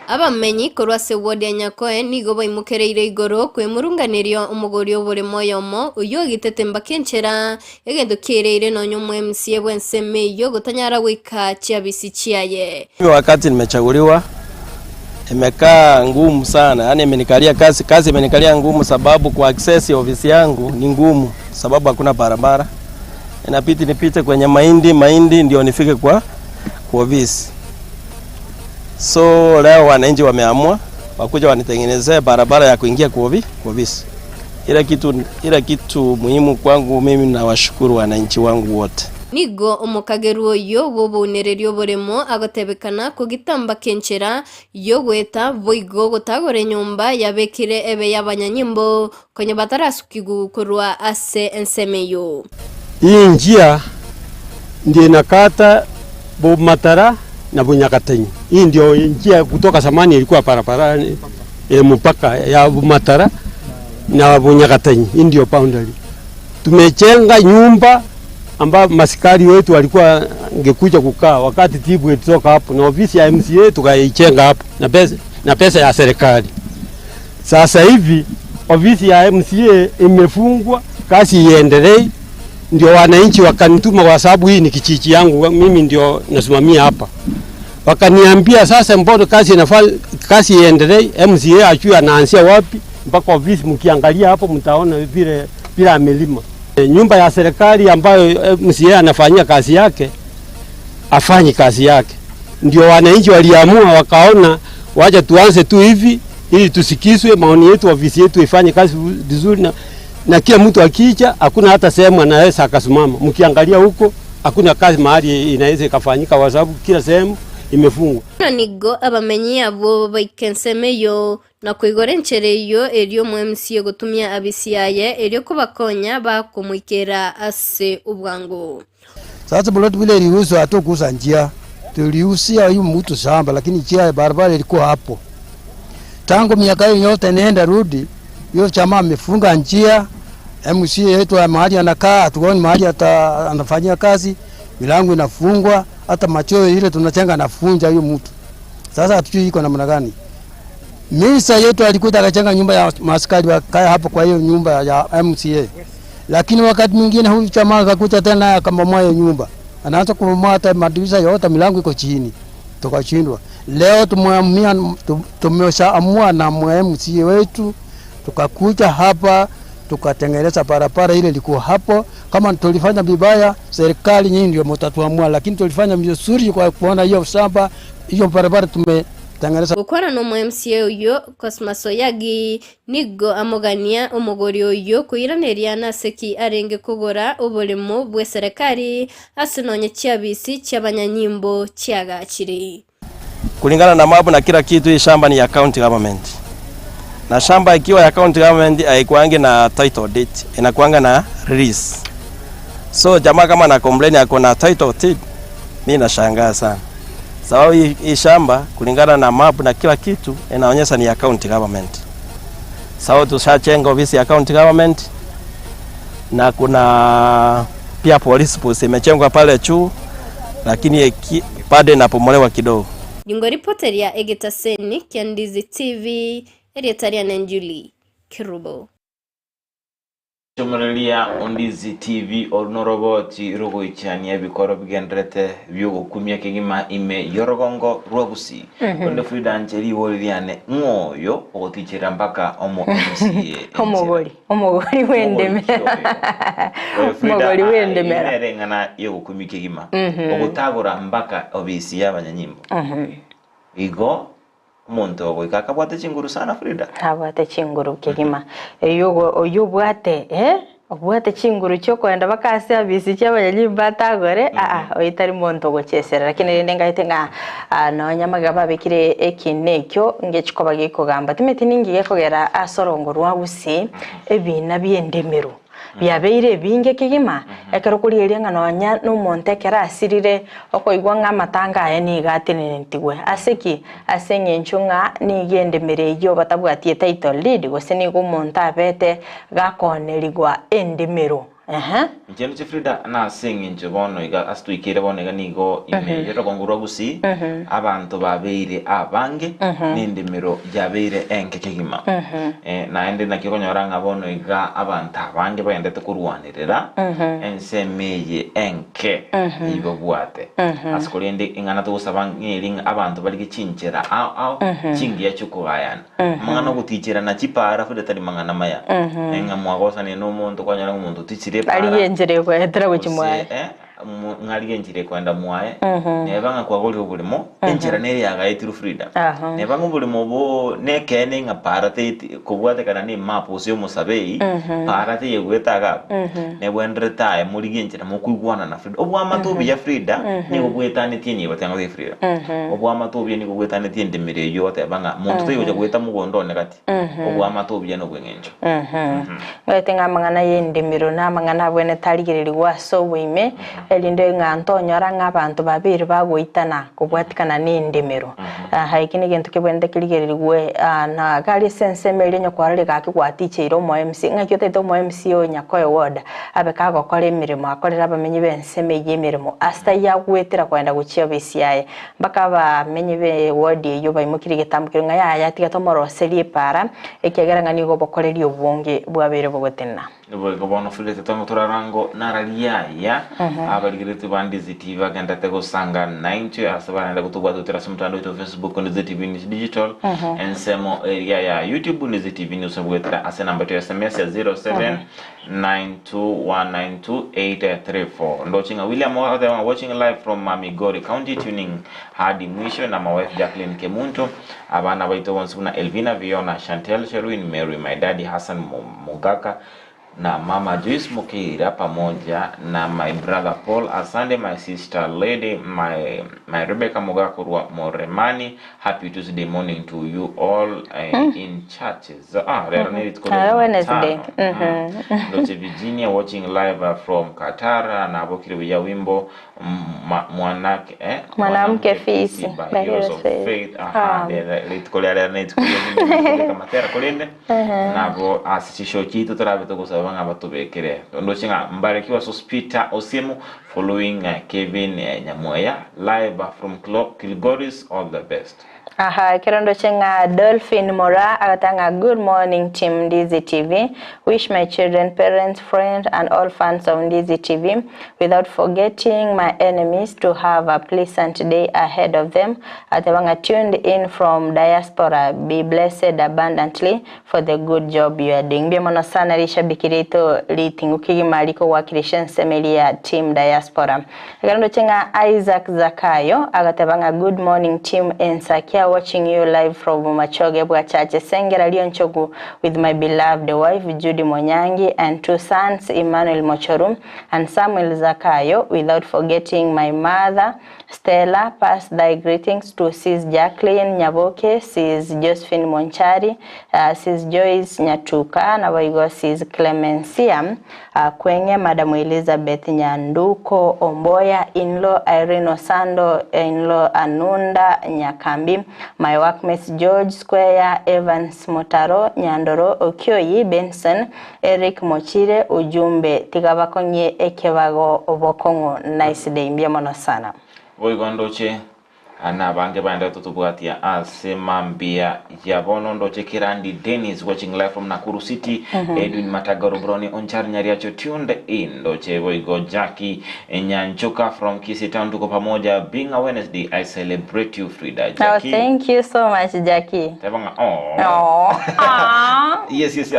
Abamenyi korwa ase ward ya Nyakoe nigo baimokereire igoro kwemurunganeria omogori oboremo oyomo oyio ogitete mbaka enchera, egento kiaereire nonya omo MCA bw'ensemo eyio gotanyara goika chiabisi chiaye. Mimi wakati nimechaguliwa imekaa ngumu sana, yaani imenikalia kazi, kazi imenikalia ngumu sababu ku access ofisi yangu ni ngumu sababu hakuna barabara, inabidi nipite kwenye mahindi mahindi ndio nifike kwa, kwa ofisi. So leo wananchi wameamua wakuja wanitengenezee barabara ya kuingia kwa ofisi. Ila kitu, ila kitu muhimu kwangu mimi nawashukuru wananchi wangu wote. Nigo omokagerwa oyio bw'obounereria oboremo agotebekana kogitamba kenchera y'ogoeta boigo gotagora enyomba yabekire ebe y'abanyanyimbo konya batarasukigwa korwa ase ensemo eyio. Hii njia ndio inakata Bumatara na Bunyakatenyi. Hii ndio njia kutoka zamani ilikuwa barabara e, mpaka ya Bumatara na Bunyakatenyi. Hii ndio boundary. Tumechenga nyumba ambayo masikari wetu walikuwa ngekuja kukaa wakati tibu ilitoka hapo, na ofisi ya MCA tukaichenga hapo na pesa, na pesa ya serikali. Sasa hivi ofisi ya MCA imefungwa, kazi iendelee. Ndio wananchi wakanituma, kwa sababu hii ni kijiji yangu, mimi ndio nasimamia hapa. Wakaniambia sasa, mbona kazi inafaa, kazi iendelee, MCA ajue anaanzia wapi mpaka ofisi. Mkiangalia hapo mtaona vile vile amelima e, nyumba ya serikali ambayo MCA anafanyia kazi yake, afanyi kazi yake. Ndio wananchi waliamua wakaona, wacha tuanze tu hivi ili tusikizwe maoni yetu, ofisi yetu ifanye kazi vizuri, na, na kila mtu akija, hakuna hata sehemu anaweza akasimama. Mkiangalia huko hakuna kazi mahali inaweza ikafanyika, kwa sababu kila sehemu imefungwa. Na nigo abamenyi abwo baika ensemo eyio, na koigora enchera eyio erio omo MCA gotumia abisi yaye erio kobakonya bakomoikera ase obwango. Sasa ploti vile iliuzwa, hatukuuza njia, tuliuzia huyu mtu shamba, lakini njia ya barabara ilikuwa hapo tangu miaka hiyo yote, nenda rudi, hiyo chama amefunga njia. MC yetu mahali anakaa hatuoni mahali ata anafanyia kazi, milango inafungwa, hata macho ile tunachenga anafunja huyo mtu. Sasa hatujui iko namna gani. Misa yetu alikuja akachenga nyumba ya maskari wakae hapo kwa hiyo nyumba ya MCA. Lakini wakati mwingine huyu chama akakuja tena akabomoa hiyo nyumba. Anaanza kubomoa hata madirisha yote, milango iko chini. Tukashindwa. Leo tumeamua tumeshaamua na MCA wetu tukakuja hapa tukatengeneza barabara ile ilikuwa hapo. Kama tulifanya vibaya, serikali nyinyi ndio mtatuamua, lakini tulifanya vizuri kwa kuona hiyo shamba hiyo barabara tume tengeneza. Gokwana nomo MCA oyio Cosmas Oyagi nigo amogania omogori oyio koiraneria nase ki arenge kogora oboremo bw'eserekari ase nonye chiabisi chi'abanyanyimbo chiagachire. Kulingana na map na kila kitu hii shamba ni ya county government. Na shamba ikiwa ya county government haikuangi na title deed, inakuanga na release. So jamaa kama ana complain ako na title deed, mimi nashangaa sana. Sababu hii, hii shamba kulingana na map na kila kitu inaonyesha ni ya county government. Sababu tushajenga ofisi ya county government na kuna pia police post imejengwa pale juu, lakini bado inapomolewa kidogo. Ningoripoteria egetaseni kia Ndizi TV, erieta riane Julie Kerubo. Chomoreria Ondizi TV oru noroboti rogoichania ebikoro bigenderete biogokumia kegima ime yorogongo rwa Gusii. Onde Frida nche ribori riane ng'o oyo ogotichera mpaka omo MCA Omogori, omogori bw'endemera. Omogori bw'endemera. Nere eng'ana yogokumia kegima ogotagora mpaka obisi y'abanyanyimbo. Igo omonto ogoika akabwate chinguru sana Frida. Abwate chinguru kegima. Eyo oyo obwate eh obwate chinguru chiokoenda mpaka ase abisi chiabanyanyimbo atagore aa oyo tari monto ogochesera lakini rende ngaete ng'a ah, nonya magega babekire ekina ekio ngechikoba gekogamba timeti ningi gekogera ase orongo rwa gusii ebina bi'endemero biabeire ebinge kegima ekero korigereria ng'a nonya na omonto ekero asirire okoigwa ng'a amatanga aye nigo atenentigwe ase ki ase eng'encho ng'a nigo endemero eyio batabwati etitle deed gose nigo omonto abete gakonerigwa endemero ehe. Inche ndoche Frida nase eng'encho bono iga ase toikeire bono iga nigo ime y'orogongo rwa Gusii abanto babeire abange na endemero yabeire enke kegima. Naende naki okonyora ng'a bono iga abanto abange bagendete korwanerera ensemo eye enke eyio babwate. Ase korende ing'ana togosaba ng'eri ng'a abanto barige chinchera ao ao chingiya chi'okogayana. Amang'ana ogoticherana chipara Frida tari mang'ana maya. Ng'a mwagosanire na omonto kwanyora ng'a omonto otichire epara. Arigie enchera ekoetera gochia mwaye. Gose ng'a arigie enchera ekoenda mwaye. Neba ng'a kwagorire oboremo, enchera nere yagaetirwe Frida. Neba ng'a oboremo obo nekeene ng'a para teti kobwatekana na emap gose omosabei, para teyegwete iga abwo, nebwenerete aye morigie enchera mokoigwana na Frida. Oboamate obuya Frida, nigo bwetanetie enibo tiga ngotebie Frida. Oboamate obuya nigo bwetanetie endemero eyio ogoteba ng'a monto tari gocha goeta mogondo one gati. Oboamate obuya nobweng'encho. Ngaete ng'a amang'ana y'endemero na amang'ana abwenerete arigererigwe ase oboime, erinde ng'a ntonyora ng'a abanto babeire bagoitana kobwatikana n'endemero. Aha eki negento kebwenerete kerigererigwe na iga aria ase ensemo eria onye kwarorire gaki gwaticheire omo MC, ng'aki otagete omo MC oyo nyakoe ward abe kagokora emeremo akorere abamenyi b'ensemo eyio emeremo ase taiyo agwetera kogenda gochia ofisi yaye. Mpaka abamenyi b'ewodi eyio baimokirie egetambo keria ng'a yaya tiga tomoroserie epaara, ekiagera ng'a nigo obokoreri obonge bwabeire bogotenena. Boigo bono Filete tongo torarango nararia aya, abarigeretie ba Ndizi TV bagenderete gosanga naintwe ase barende gotobwata goetera ase omotandao oito wa Facebook Ndizi TV News Digital, ensemo eria ya YouTube Ndizi TV News goetera ase enamba yaito ya SMS ya 0792192834. Ndoche ng'a William agoteba ng'a watching live from Migori County tuning hadi mwisho na my wife Jacqueline Kemunto abana baito bonsi buna Elvina, Viona, Chantel, Sherwin, Mary, my daddy Hassan Mugaka na mama Joyce Mukeira pamoja na my brother Paul Asande, my sister Lady, my, my Rebecca Mugaka korwa Moremani. Happy Tuesday morning to you all in churches. Ah, rero ni rituko ria Rero Wednesday. Jumatano. Ndoche Virginia watching live from Qatar nabokire buya wimbo mwanake eh Mwanamke fisi by Heroes of Faith. Aha, rituko ria rero ni rituko ria kamatera korende nabo ase chishow chiito torabe togosaba ng'a batobekere ndoche ng'a Mbarikiwa Sospita Osiemo following Kevin Nyamweya live from Kilgoris all the best. Aha, ekero ndoche ng'a Dolphin Moraa agateba ng'a good morning team Ndizi TV, wish my children, parents, friend and all fans of Ndizi TV without forgetting my enemies to have a pleasant day ahead of them, ateba ng'a tuned in from diaspora, be blessed abundantly for the good job you are doing. Mbuya mono sana rishabiki riaito riting'u kegima rikogoakirisha ensemo eria ya team diaspora. diaspora. Ekero ndoche ng'a Isaac Zakayo agateba ng'a good morning team Ensakia watching you live from Machoge Bwachache Sengera Rionchogu with my beloved wife Judy Monyangi and two sons Emmanuel Mochoru and Samuel Zakayo without forgetting my mother Stella pass thy greetings to sis Jacqueline Nyaboke, sis Josephine Monchari, sis Joyce Nyatuka naboigo sis Clemencia Kweng'e, Madam Elizabeth Nyanduko Omboya, in-law Irene Osando, in-law Anunda Nyakambi, my workmates George Square, Evans Mutaro, Nyandoro Okioyi, Benson, Eric Mochire, Ujumbe, tiga bakong'ie ekebago bokong'u. Nice day, mbuya mono sana. Boigo ndoche nabange baende totobwatia ase mambia ya bono ndoche Kirandi Dennis watching live from Nakuru City Edwin Matagoro Broni Onchar Nyariacho tuned in ndoche boigo Jackie Nyanchoka from Kisii Town tuko pamoja being a Wednesday I celebrate you Frida Oh, Jackie thank you so much Jackie. Teba ng'a oh. Oh. Yes, yes,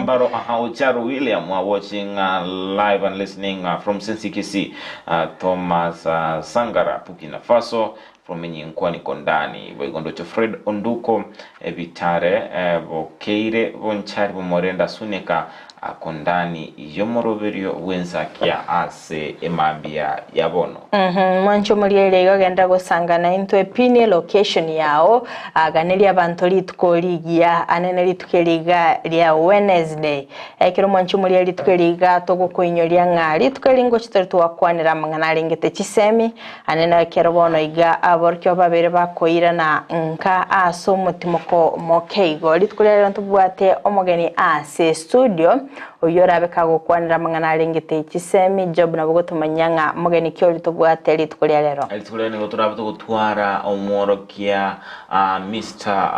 Mbaro Ocharo William uh, watching uh, live and listening uh, from Sensikisi uh, Thomas uh, Sangara Burkina Faso from Nyinkwa Kondani boigo ndoche Fred Onduko Ebitare eh, Bokeire Bonchari Bomorenda Suneka Akondani yomoroberio bwensakia ase emambia ya bono. Mwanche omorigereria igo genda gosangana intwe pin elocation yao aganeria abanto rituko rigiya anene rituko eri iga ria Wednesday. Ekero mwanche omorigereria rituko eri iga togokoinyoria ng'a rituko eri ngochi tore twakwanera amang'ana arengete chisemi anene ekero bono iga aborokigwa babere bakoirana nka ase omotimoko moke igo. Rituko ria rero ntobwate omogeni ase estudio Oyio orabe kagokwanera amang'ana arengete chisemi, Job nabo gotomanyia ng'a mogeni ki oria tobwate rituko ria rero. Rituko riria nigo torabe togotwara omworokia Mister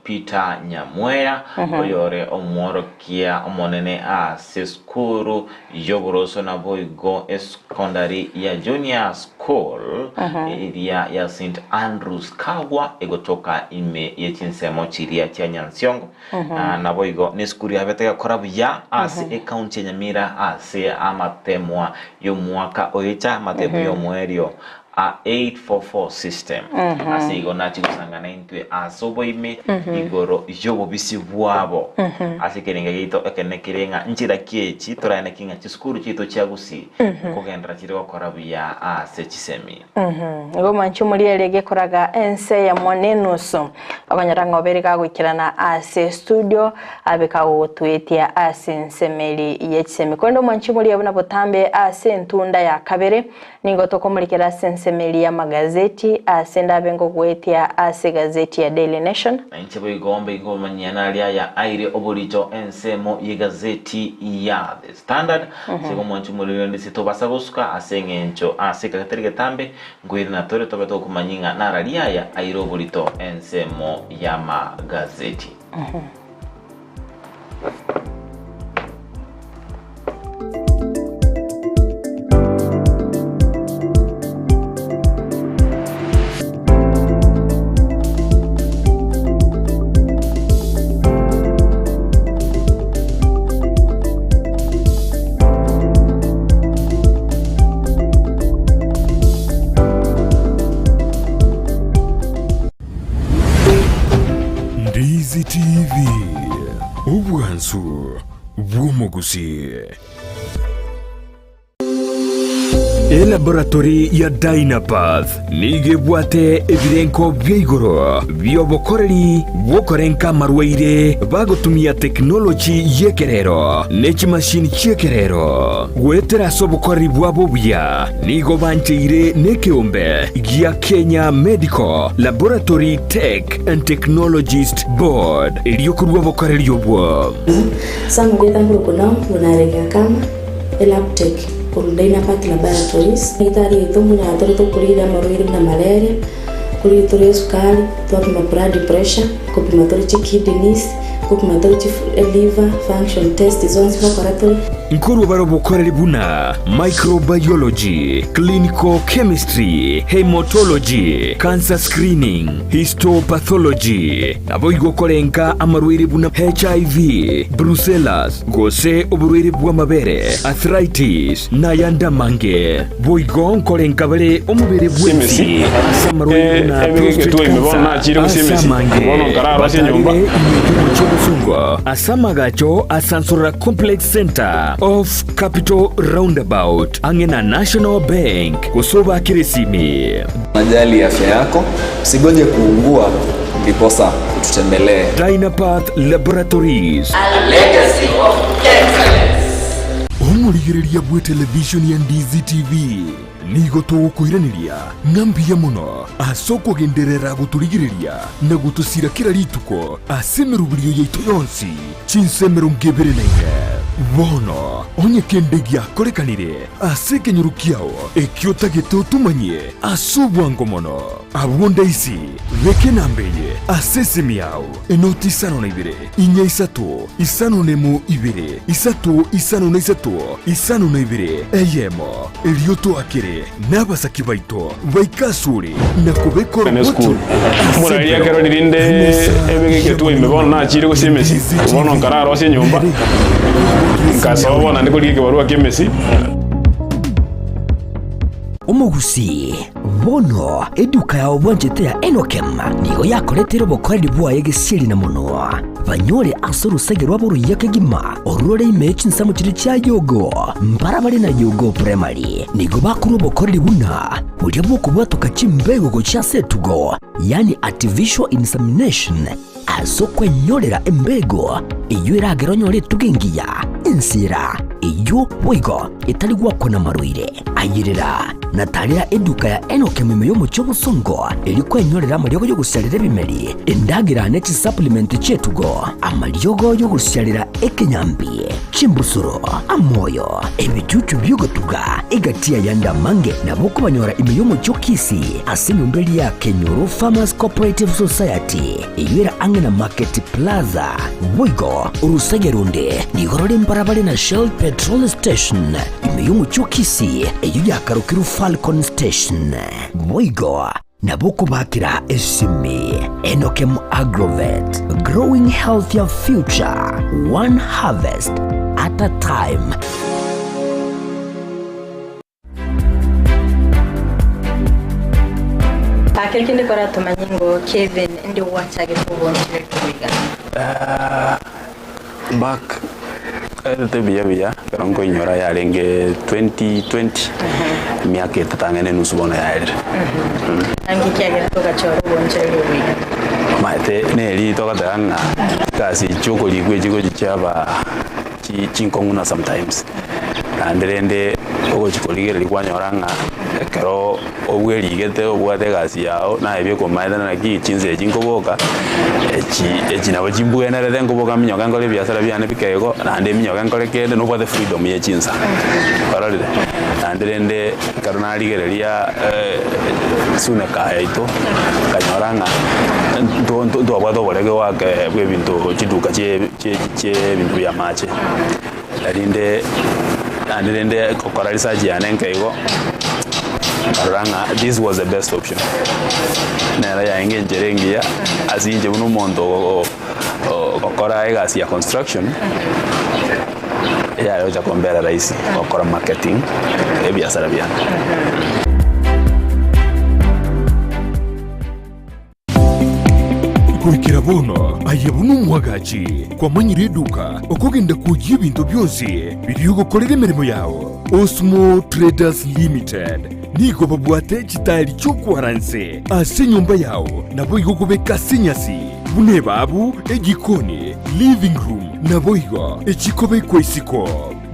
Peter Nyamweya, oyore omworokia omonene ase esukuru y'oboroso naboigo esecondary ya Junior School eria ya St Andrews Kagwa egotoka ime ye chinsemo chiria chia Nyansiongo. Na naboigo nesukuru yabete gakora buya ase ecounty ya Nyamira ase amatemwa y'omwaka oecha amatemo y'omoerio a 844 system. Ase igo nachie gosangana intwe ase oboime igoro y'obobisi bwabo. Ase ekerengo giaito ekenene kere ng'a nchera ki echi toraeneki ng'a chisukuru chiaito chia Gusii nkogenderera chire gokora buya ase chisemi. Igo omwanchi omoriere gekoraga ense eyemo nenusu, okonyora ng'a obeire gagoikerana ase estudio, abe kagogotwetia ase ensemeri ye chisemi. Korende omwanchi omoriere buna botambe ase entunda ya kabere, nigo tokomorekera ase ensemeri y'amagazeti, ase ndabe ngogoetia ase egazeti ya Daily Nation. Na inche boigo mbe inkomanyia naria aya aire oborito ensemo y'egazeti ya The Standard, Ase igo omwanchi omoriri onde titobasa gosuka ase engencho ase ekero getari getambe, nkoirana tore tobe tokomanyia ng'a narari aya aire oborito ensemo y'amagazeti. Ndizi TV, obwansu bw'omogusii. Elaboratory ya Dynapath nigo ebwate ebirenko bia igoro bi'obokoreri bw'okorenka amarwaire bagotumia tekinoloji y'ekerero ne chimashini chi'ekerero. Goetera ase obokoreri bwabo obuya nigo bancheire nekeombe gia Kenya Medical Laboratory Tech and Technologist Board erio korua obokoreri obwo. Samuel etang'uruku nao buna Kama. Elabtech, korwa Dynapath Laboratories. Daktari oito mbuna tore tokorigereria amarwaire buna malaria, nkorigereria tore esukari, twapima blood pressure, nkopima tore chikidneys. Nkopima tore chi liver function test zonsi ngokora tore. Nkorwa bare obokoreri buna microbiology, clinical chemistry, haematology, cancer screening, histopathology, naboigo korenka amarwaire buna HIV, brucellas, gose oborwaire bw'amabere, arthritis, nayande amange. Boigo nkorenka bare omobere bwensi ase amarwaire buna prostate cancer, ase amange batarire ime y'omochie obosongo ase amagacho a Sansorora Complex Centre off Capital Roundabout ang'e na National Bank gose obakere esimi. Unajali afya yako, usigoje kuugua ndiposa ututembelee. Dynapath Laboratories. A legacy of excellence. Omorigereria bw'etelevishoni ya Ndizi TV, nigo togokoiraneria ng'a mbuya mono ase okogenderera gotorigereria na gotosira kera rituko ase emeroberio yaito yonsi chinsa 24. Bono onye kende giakorekanire ase ekenyoro kiao ekio otagete otomanyie ase obwango mono, abwo ndaisi beka enamba eye ase esimi yao, enoti isano na ibere, inya isato, isano nemo ibere, isato isano na isato, isano na ibere, eyemo, erio toakere nabasaki baito baike asore na kobeka Ene orogoto esukuru. ase Omorari embeo ekero ririnde emesa ebegeketwe ime bono nachire gose emesi, bono nkararosie enyomba, nkasoa bono naende korigia ekebarua ki'emesi. Omogusii, Bono eduka yao bwanchete ya Enokem nigo yakoreteire obokoreri bwaye gesieri na monwa, banyore ase orosege rwabo oruya kegima, orore ime ye chinsemo chiria chia Yogo. Mbarabare na Yogo Primary nigo bakorwa obokoreri buna boria bw'okobwatoka chimbego gochia ase etugo, yaani artificial insemination, Ase okwenyorera embego eyio eragere onyore etugo engiya, ensira eyio boigo etari gwakwa namarwaire. Ayerera na tarera eduka ya Enock ime y'omochie obosongo erio kwenyorera amariogo y'ogosiarera ebimeri, endagera ne chisupplement chi'etugo, amariogo y'ogosiarera ekenyambi, chimbusuro, amoyo, ebichuchu bi'ogotuga, egati y'ayande amange nabo okobanyora ime y'omochie o Kisii ase enyomba eria ya Kenyoro Farmers Cooperative Society eyio ere ang'e na Market Plaza. Boigo orosege ronde nigo rore mbarabare na Shell Petrol Station ime y'omochie o Kisii eyio yakarokirwe Falcon Station. Boigo nabo okobakera esimi Enokem Agrovet, growing healthier future, one harvest at a time. Keri kende koratomanye ngo Kevin ndi gwachagete obonchire koiga. Back aetete buya buya ekero nkoinyora yarenge 2020 emiaka etato ang'e na enusu bono yaerire. Naki kiagerete ogachora obonchereri obo iga? Omanyete neri togoteba ng'a chigasi chiokorikwa echi gochi chiaba chi chinkong'u na sometimes naende rende ogochi korigereria kwanyora ng'a ekero obwerigete obwate egasi yao, naye biokomaete naki chinsa echi nkoboka, echi echi nabo chimbwenerete nkoboka minyoke nkore ebiasara biane bike igo, naende minyoke nkore kende nobwate freedom ya chinsa, kwarorire? Naende rende ekero narigereria suneka yaito, nkanyora ng'a nto nto ntwabwate oborege goaka bwa ebinto chiduka chie chie chie ebinto bia amache, erinde naende rende gokora research yane nke igo, nkarora ng'a this was the best option. Nere yarenge enchera engiya ase inche buna omonto ogokora egasi ya construction, eyare gocha kombera rahisi gokora marketing ebiasara biane. Goikera bono aye buna omwagachi kwamanyire eduka okogenda kwoyia ebinto bionsi biria ogokorera emeremo yao. Osmo Traders Limited nigo babwate chitaeri chi'okwara nse ase enyomba yao naboigo kobeka ase enyasi buna ebabu, ejikoni, living room naboigo echikobekwa isiko.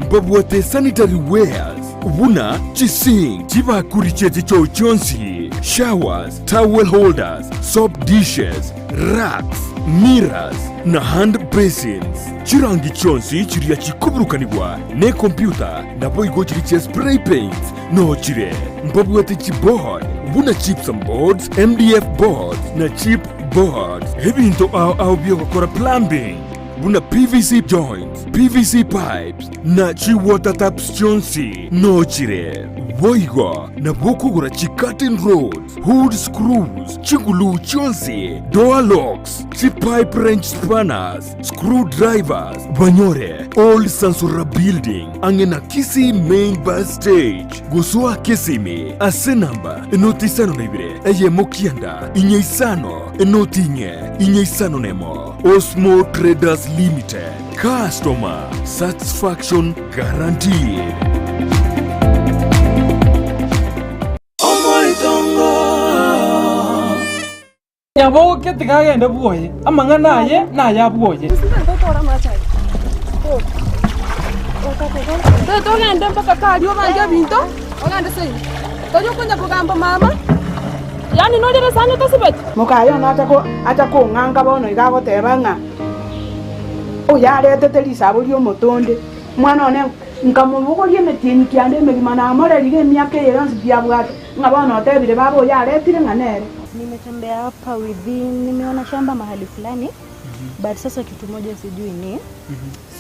Mbabwate sanitary wares buna chisink, chibakuri chiechichoo chionsi, showers, towel holders, soap dishes, racks, mirrors, na hand basins. Chirangi chionsi chiria chikoburukanigwa nekompyuta naboigo chiria chia spray paints noo chire. Mbabwate chiboard buna gypsum boards, MDF boards na chip boards. Ebinto ao ao biogokora plumbing. buna PVC joints, PVC pipes na chi water taps chionsi nochire. Boigo nabo okogora chi curtain rods, hood screws, chiguluu chionsi, door locks, chi pipe wrench spanners, screw drivers, banyore Old Sansura Building ang'e na Kisii Main Bus Stage. Gosoa Kisimi ase namba enoti 52 eyemo kianda inye isano enoti inye inye isano nemo. Osmo Traders Limited, customer satisfaction guaranteed. Nyaboke tiga agende bwoye, amang'ana aye naya bwoye. Togende mpaka karia obange ebinto, ogende seino. Tori okonya kogamba mama, yaani norire esani otasibeti. Mokaye one acha kong'anka bono iga agoteba ng'a oyaretete risabo ri'omotonde, omwana one nkamobogoria emetienyi kianda emegima namorerire emiaka eye yonsi pi abwate, ng'a bono otebire baba oyaretire ng'a nere. Nimetembea hapa within, nimeona shamba mahali fulani but sasa kitu moja sijui ni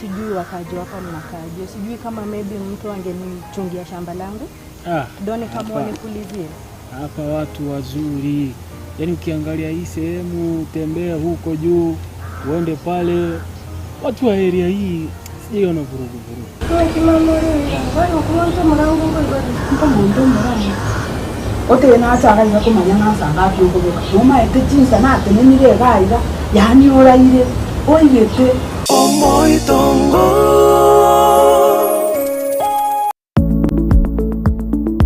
sijui wakaaji hapa mnakaaje, sijui kama maybe mtu angenichungia shamba langu Ah, doni kama hapa. wanipulizie. Hapa watu wazuri, yaani ukiangalia hii sehemu, tembea huko juu uende pale, watu wa area hii sijaiona vurugu vurugu. Otebe nase agaiga komanya ng'a nsa ngapi okoboka, nomaete chinsa natenenire iga iga, yaani oraire, oigete.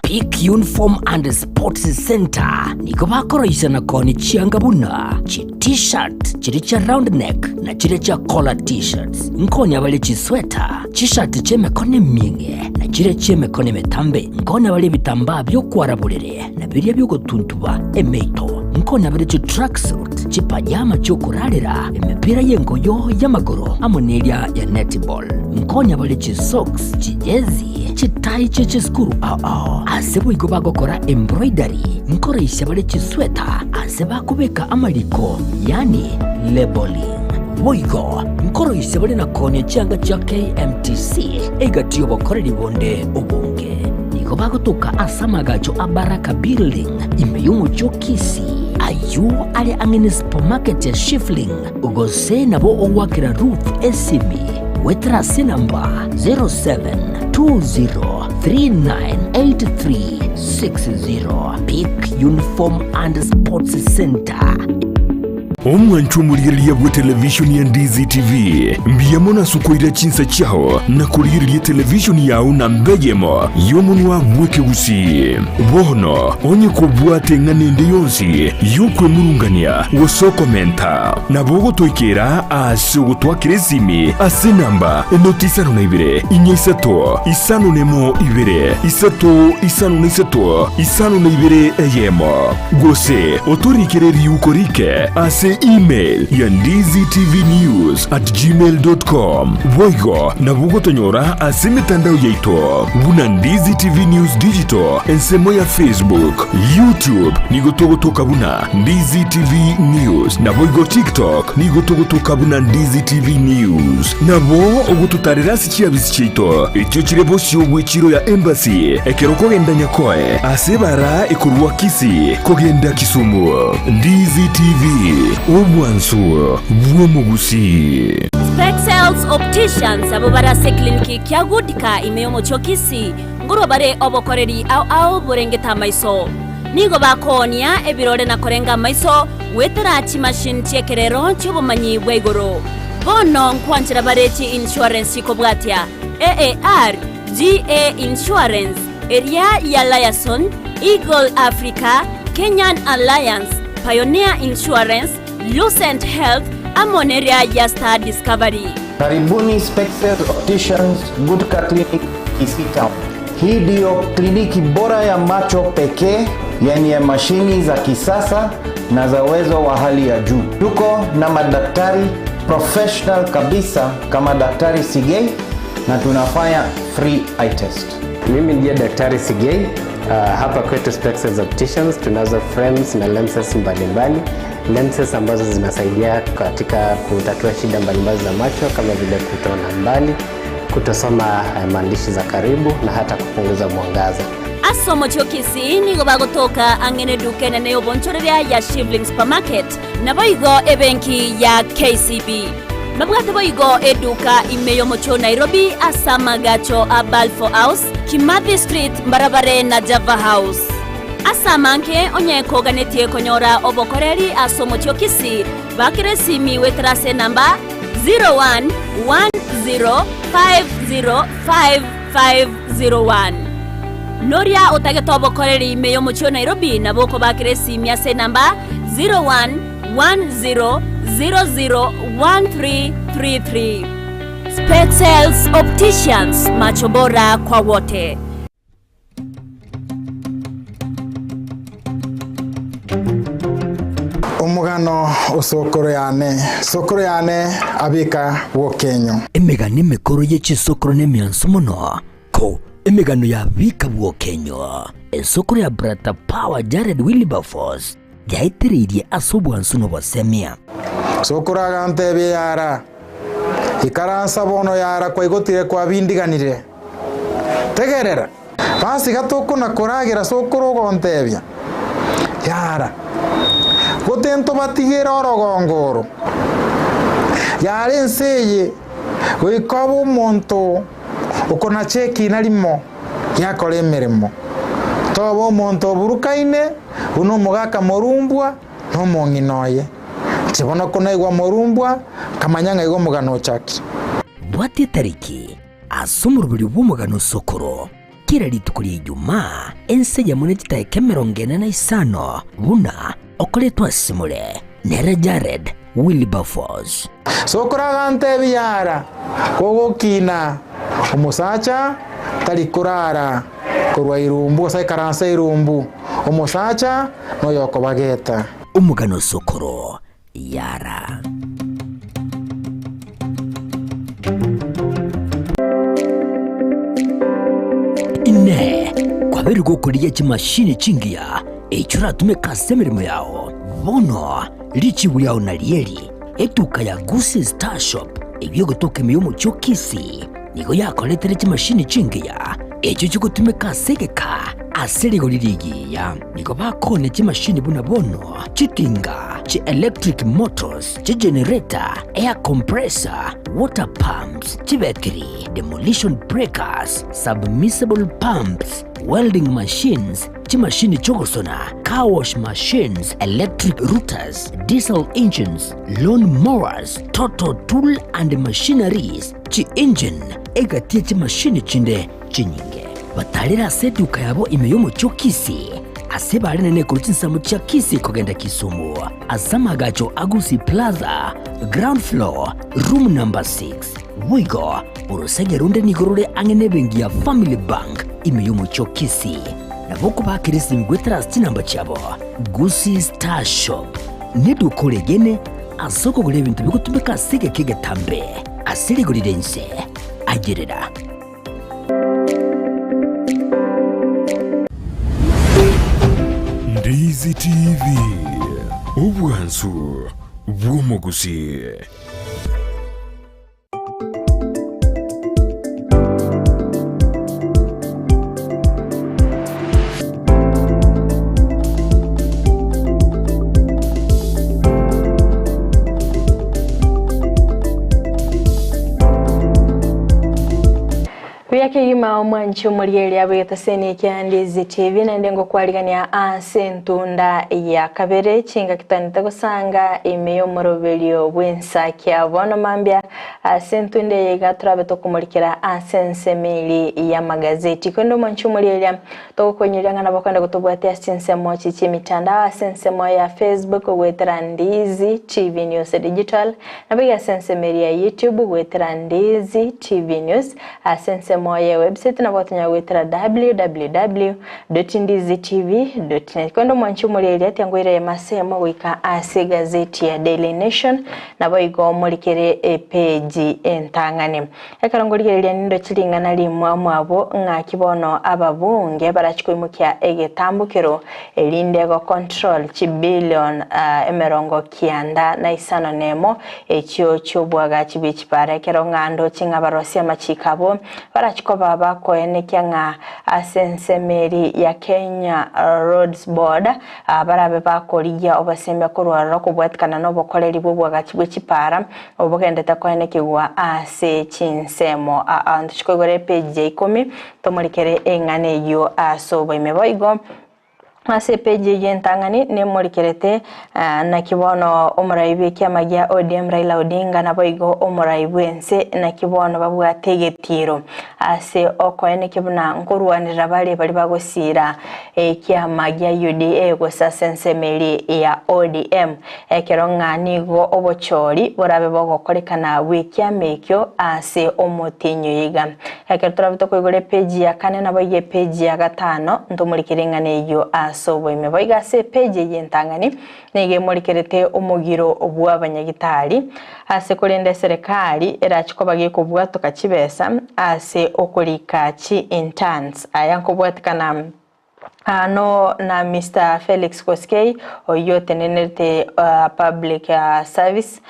Peak Uniform and Sports Centre nigo bakoroisana koonia chianga buna chi T-shirt chiria chia round neck na chiria chia collar T-shirts. Nkonya bare chisweta, chishati chi'emekono emieng'e na chiria chi'emekono emetambe. Nkonya bare ebitambaa bi'okwara borere na biria bi'ogotuntuba emeito. Nkonya bare chitracksuit, chipajama chi'okorarera, emepira y'engoyo y'amagoro amo neria ya netball. Nkonya bare chisocks, chijezi, chitai chie chisukuru ao ao. Ase boigo bagokora embroidery, nkoroisia bare chisweta ase bakobeka amariko, yaani labelling. Boigo nkoroisia bare na koonia chianga chia KMTC egati y'obokoreri bonde obonge. Nigo bagotoka ase amagacho a Baraka Building ime y'omochie o Kisii, ayio are ang'e ne supermarket ya Shifling, gose nabo ogoakera Ruth esimi goetera ase enamba 0720398360. Peak Uniform and Sports Center. Omwancho omorigereria bw'etelevishoni ya Ndizi TV, mbuya mono ase okoira chinsa chiao na korigereria etelevishoni yao namba eyemo y'omonwa bw'ekegusii. Bono onye kobwate eng'ana ende yonsi y'okwemurungania gose okomenta, nabo ogotoikera ase ogotwakera esimi ase enamba enoti isano na ibere, inye isato, isano nemo ibere, isato isano na isato, isano na ibere eyemo. Gose otorikere riuko rike ase email ya ndizitvnews@gmail.com. Boigo nabo ogotonyora ase emetandao yaito buna Ndizi TV News Digital ensemo ya Facebook, YouTube nigo togotoka buna Ndizi TV News, naboigo TikTok nigo togotoka buna Ndizi TV News. Nabo ogototarera ase chiabisi chiaito echio chire bosio bw'echiro ya Embassy ekero okogenda Nyakoe ase ebara ekorwa Kisii kogenda Kisumu. Ndizi TV, obwansu bw'omogusii. Spexels Opticians abwo bare ase ekliniki kia Goodcare ime y'omochie o Kisii nkorwa bare obokoreri ao ao borengete amaiso. Nigo bakoonia ebirore na korenga amaiso goetera chimachine chi'ekerero chi'obomanyi bwa igoro. Bono nkwanchera bare chi insurance chikobwatia AAR, GA Insurance, eria ya Liaison, Eagle Africa, Kenyan Alliance, Pioneer Insurance, Lucent Health, amo neria ya Star Discovery. Karibuni Spexel Opticians Gutka Clinic Kisii Town. Hii ndiyo kliniki bora ya macho pekee yenye mashini za kisasa na za uwezo wa hali ya juu. Tuko na madaktari professional kabisa kama Daktari Sigei na tunafanya free eye test. Mimi ndiye Daktari Sigei. Hapa kwetu Spexels Opticians tunazo frames na lenses mbalimbali, lenses ambazo zinasaidia katika kutatua shida mbalimbali za macho kama vile kutoona mbali, kutosoma maandishi za karibu na hata kupunguza mwangaza. Ase omochie o Kisii nigo bagotoka ang'e neduka enene y'obonchoreria ya Shivling Supermarket, naboigo ebenki ya KCB. Babwate boigo eduka ime y'omochie o Nairobi ase amagacho a Balfour House, Kimathi Street mbarabare na Java House. Ase amange onye koganetie konyora obokoreri ase omochie o Kisii, bakera esimi goetera ase enamba 0110505501. Noria otagete obokoreri ime y'omochie o Nairobi nabo okobakera esimi ase enamba 0110001333. Specsales Opticians, macho bora kwa wote. Omogano o sokoro yane. Sokoro yane abika bwokenyo. Emegano emekoro ye chisokoro nemiansu mono, ko emegano ya bika bwokenyo. Esokoro ya Brata Power Jared Wilberforce yaetereirie ase obwansu na obosemia. Sokoro agantebia yara, Ikaransa bono yara kwaigotire kwabindiganire. Tegerera! Basiga tokona koragera sokoro ogontebia, Yara, gote ntobatigere orogongo oro. Yara ense eye goika obe omonto okonacha ekina rimo giakora emeremo. Toba omonto oburukaine buna omogaka morumbwa na omong'ina oye. Inche bono konaigwa morumbwa, nkamanya ng'a igo omogano ochakire. Bwatia etariki Ase omoroberio bw'omogano Sokoro, kera rituko ria Ijumaa, ense eyemo ne chitaeka 45 buna okoretwa ase more, nere Jared Wilberforce. Sokoro agantebia ara, Gogokina, omosacha tari korara korwa irumbu gose aikaranse irumbu, omosacha noyokobageta. Omogano Sokoro Yara. Inee! Kwabeire gokorigia chimashini chingiya echio oratumeke ase emeremo yao? Bono richibu riao narieri, Etuka ya Gusii Star Shop eyio egotoka ime y'omochie o Kisii nigo yakoretire chimashini chingiya echio chigotumeka ase egeka ase rigori rigiya. Nigo bakoonia chimashini buna bono chitinga, chi-electric motors, chigenerator, air compressor, water pumps, chibetiri, demolition breakers, submersible pumps, welding machines, chimashini chi'ogosona, car wash machines, electric routers, diesel engines, lawn mowers, total tool and machineries, chi-engine, egati ye chimashini chinde chinyinge. Batarire ase eduka yabo ime y'omochie o Kisii, ase bare nene korwa chinsemo chia Kisii kogenda Kisumu, ase amagacho a Gusii Plaza, ground floor, room number 6. Boigo, orosege ronde nigo rore ang'e nebenki ya Family Bank ime y'omochie o Kisii. Nabo okobakera esimi goetera ase chinamba chiabo, Gusii Star Shop neduka oregene ase okogora ebinto bigotumeka ase egeka egetambe ase rigori ri'ense. Ayerera. Ndizi TV, obwansu bw'omogusii. Buya kegima omwanchi omorigereria abegete ase ekia Ndizi TV naende ngokwarigania ase entunda ya kabere chingaki twanete gosanga ime y'omoroberio bw'ensakia bono mambia ase entunda eye iga torabe tokomorikera ase ensemo eri y'amagazeti korende omwanchi omorigereria Togokoinyoria ng'a nabo okogenda gotobwatia ase chinsemo chi chi'emitandao ase ensemo ya Facebook goetera Ndizi TV News Digital, naboigo ase ensemo eria ya YouTube goetera Ndizi TV News, ase ensemo. ensemo ye website nabo otonyara goetera www.ndizitv.net. Korende omwanchi omorieria tiangoire masemo goika ase egazeti ya Daily Nation naboigo omorikere epeji entang'ani. Ekero ngorigereria nindoche ring'ana rimwamu abwo ng'aki bono ababunge barachie koimokia egetambokero erinde go control chibillion emerongo kianda na isano nemo echio chi'oboagachi bwe chipara ekero ng'a ndoche ng'a barosie amachiko abo barachie koba bakoenekia ng'a ase ensemo eri ya Kenya Roads Board barabe bakorigia obosemia korwa ororo kobwatikana nobokoreri bw'oboagachi bwe chipara Obogendete koenekigwa ase chinsemo aa ntochikoigora epeji ya ikomi tomorikere eng'ana eyio ase oboime. Boigo ase epeji eyio entang'ani nemorikerete naki bono omorai bw'ekiama gia ODM Raila Odinga naboigo omorai bw'ense naki bono babwate egetiiro ase okoenekia buna nkorwanerera bare baria bagosiira ekiama gia UDA gose ase ensemo eria ya ODM. Ekero ng'a nigo obochori borabe bogokorekana bw'ekiama ekio ase omotienyi oyo iga. Ekero torabe tokoigora epeji ya kane naboigo epeji ya gatano, ntomorikere eng'ana eyio ase oboime. Boigo ase epeji eyio entang'ani nigo emorikerete omogiro bw'abanyagitari, ase korende eserekari erache koba gekobwatoka chibesa ase okorika chi interns. Aya nkobwatikana. Ano na Mister Felix Koskei oyio otenenerete Public Service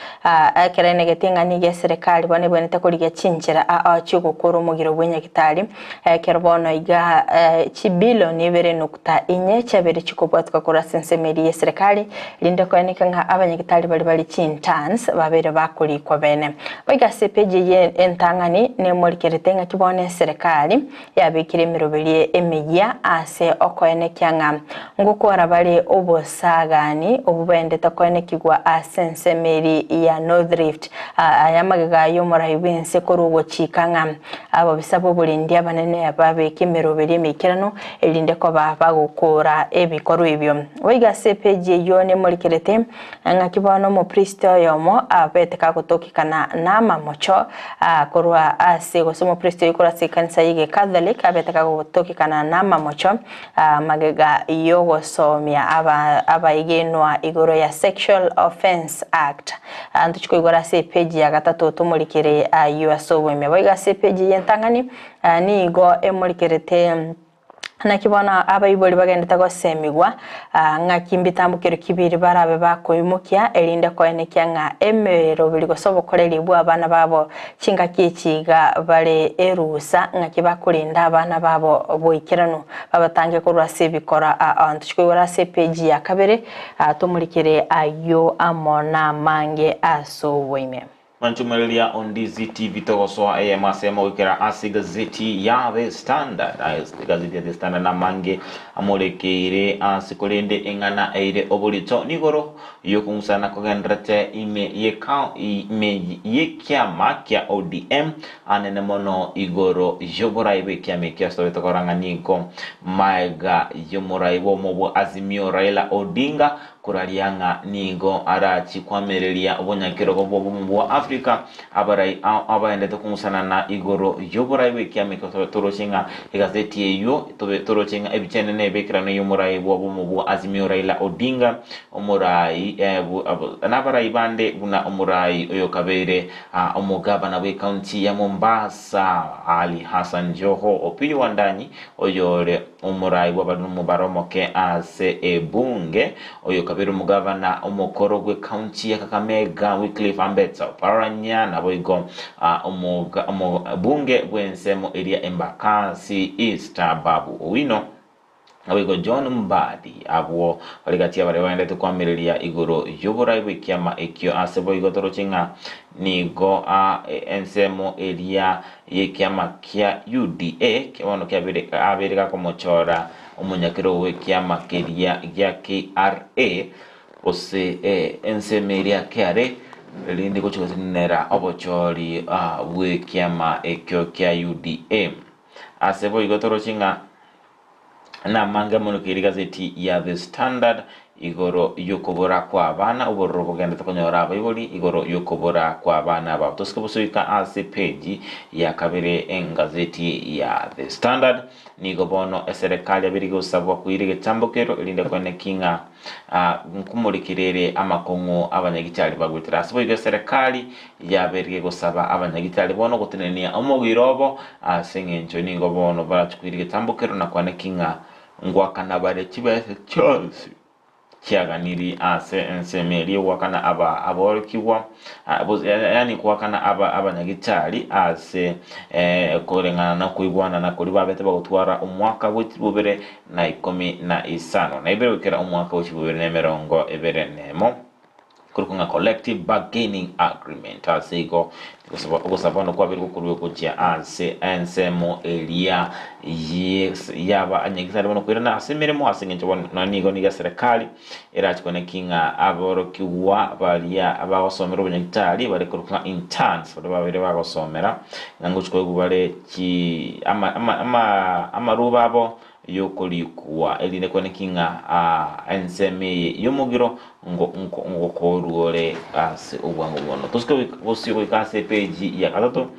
ekero aenegete ng'a nigo eserekari bono ebwenerete korigia chinchera ao chiogokora omogiro bwe nyagitari ekero bono iga chibilioni ibere nukta inye chiabeire chikobwatwa korwa ase ensemo eria y'eserekari rinde koeneka ng'a abanyagitari baria bare chiinterns babeire bakorikwa bene. Boigo ase epeji eye entang'ani nemorikerete ng'aki bono eserekari Yabekire emeroberio emeyia ase okoenekia ng'a ngokora bare obosagani obwo baendete koenekigwa ase ensemo eri ya North Rift. Aya amagega y'omorai bw'ense korwa ogochika ng'a ababisa b'oborendi abanene babeke emeroberio emeikeranu erinde koba bagokora ebikorwa ebio. Boigo ase epeji eyio nemorikerete Ng'aki bono omopristi oyomo abete kagotokekana namamocho korwa ase gose omopristi oyio korwa ase ekanisa y'Egecatholic abete kagotokekana namamocho magega y'ogosomia abaegenwa igoro ya Sexual Offence Act. Ntochi koigora ase epeji ya gatato tomorikere ayio ase oboime. Boigo ase epeji y'entang'ani nigo emorikerete. Naki bono abaibori bagendete gosemigwa ng'aki mbitambukero ki biri barabe bakoimokia, erinde koenekia ng'a emeroberi gose obokoreri bw'abana babo chingaki echi iga bare erusa, ng'aki bakorenda abana babo boikeranu, babatange korwa ase ebikora aa. Ntochikoigora ase epeji ya kabere tomorikere ayio amo namange ase oboime. Manchumereria Ondizi TV togosoa eyemo ase eyemo goikera ase egazeti ya The Standard. Egazeti ya The Standard namange amorekeire ase korende eng'ana eire oborito nigoro yokong'usana kogenderete ime ime yekiama kia ODM anene mono igoro yoborai bw'ekiama ekio ase tobete korora ng'a nigo maega yomorai bw'omo bwa Azimio Raila Odinga Koraria ng'a nigo arachie kwamereria obonyakerogo bw'obomo bwa Afrika, abarai ao abaendete kong'usanana igoro y'oborai bw'ekiama ekio tobe toroche ng'a egazeti eyio tobe toroche ng'a ebichene nebekerano y'omorai bw'obomo bwa Azimio Raila Odinga, omorai nabarai bande buna omorai oyokabeire omogavana bw'ecounty ya Mombasa Ali Hassan Joho Opiyo Wandanyi oyore Omorai bw'abare nomobaro omoke ase ebunge, oyo kabere omogavana omokoro bw'ecounty ya Kakamega Wycliffe Ambetsa Oparanya, naboigo omobunge bw'ensemo eria Embakasi East Babu Owino, naboigo John Mbadi, abwo bare gati y'abaria bagenderete koamereria igoro y'oborai bw'ekiama ekio ase boigo toroche ng'a nigo ensemo eria y'ekiama kia UDA bono kiabeire abeire gakomochora omonyakerogo bw'ekiama keria gia KRA gose ensemo eria KRA erinde gochia gotenenera obochori bw'ekiama ekio kia UDA. Ase boigo toroche ng'a namange mono keria egazeti ya The Standard. Igoro y'okobora kw'abana, obororo bogendete konyora abaibori igoro y'okobora kw'abana babo. Tosike bosoika ase peji ya kabere engazeti ya The Standard. Nigo bono eserekari yabeire gosabwa koira egetambo kero erinde koeneki ng'a nkomorikera ere amakong'u abanyagitari bagwetera. Ase boigo eserekari yabeire gosaba abanyagitari bono gotenenia omogwiro obo ase eng'encho nigo bono barache koira egetambo kero na koeneki ng'a Ngoakana bare chibesa chionsi chiaganiri ase ensemo eria ogoakana aba aborokigwa, yaani goakana aba abanyagitari ase koreng'ana na okoigwanana koria babete bagotwara omwaka bwe chibubere na ikomi na isano na ibere goikera omwaka bwe chibubere na emerongo ebere nemo. Korokwa ng'a collective bargaining agreement. Ase igo ogosaba bono kwabeire gokorwa gochia ase ensemo eria yaba anyagetari bono koirana ase emeremo ase eng'encho bono nigo nigo eserekari erache koneki ng'a aborokigwa baria bagosomera obonyagitari bare korokwa ng'a interns baria babeire bagosomera ng'a ngochi koegwa bare chi ama ama ama amaruba abo y'okorikwa, erinde kweneki ng'a ensemo eye y'omogiro ngokorwa ore ase obwango bono. Tosike bosio goika ase epeji ya gatato,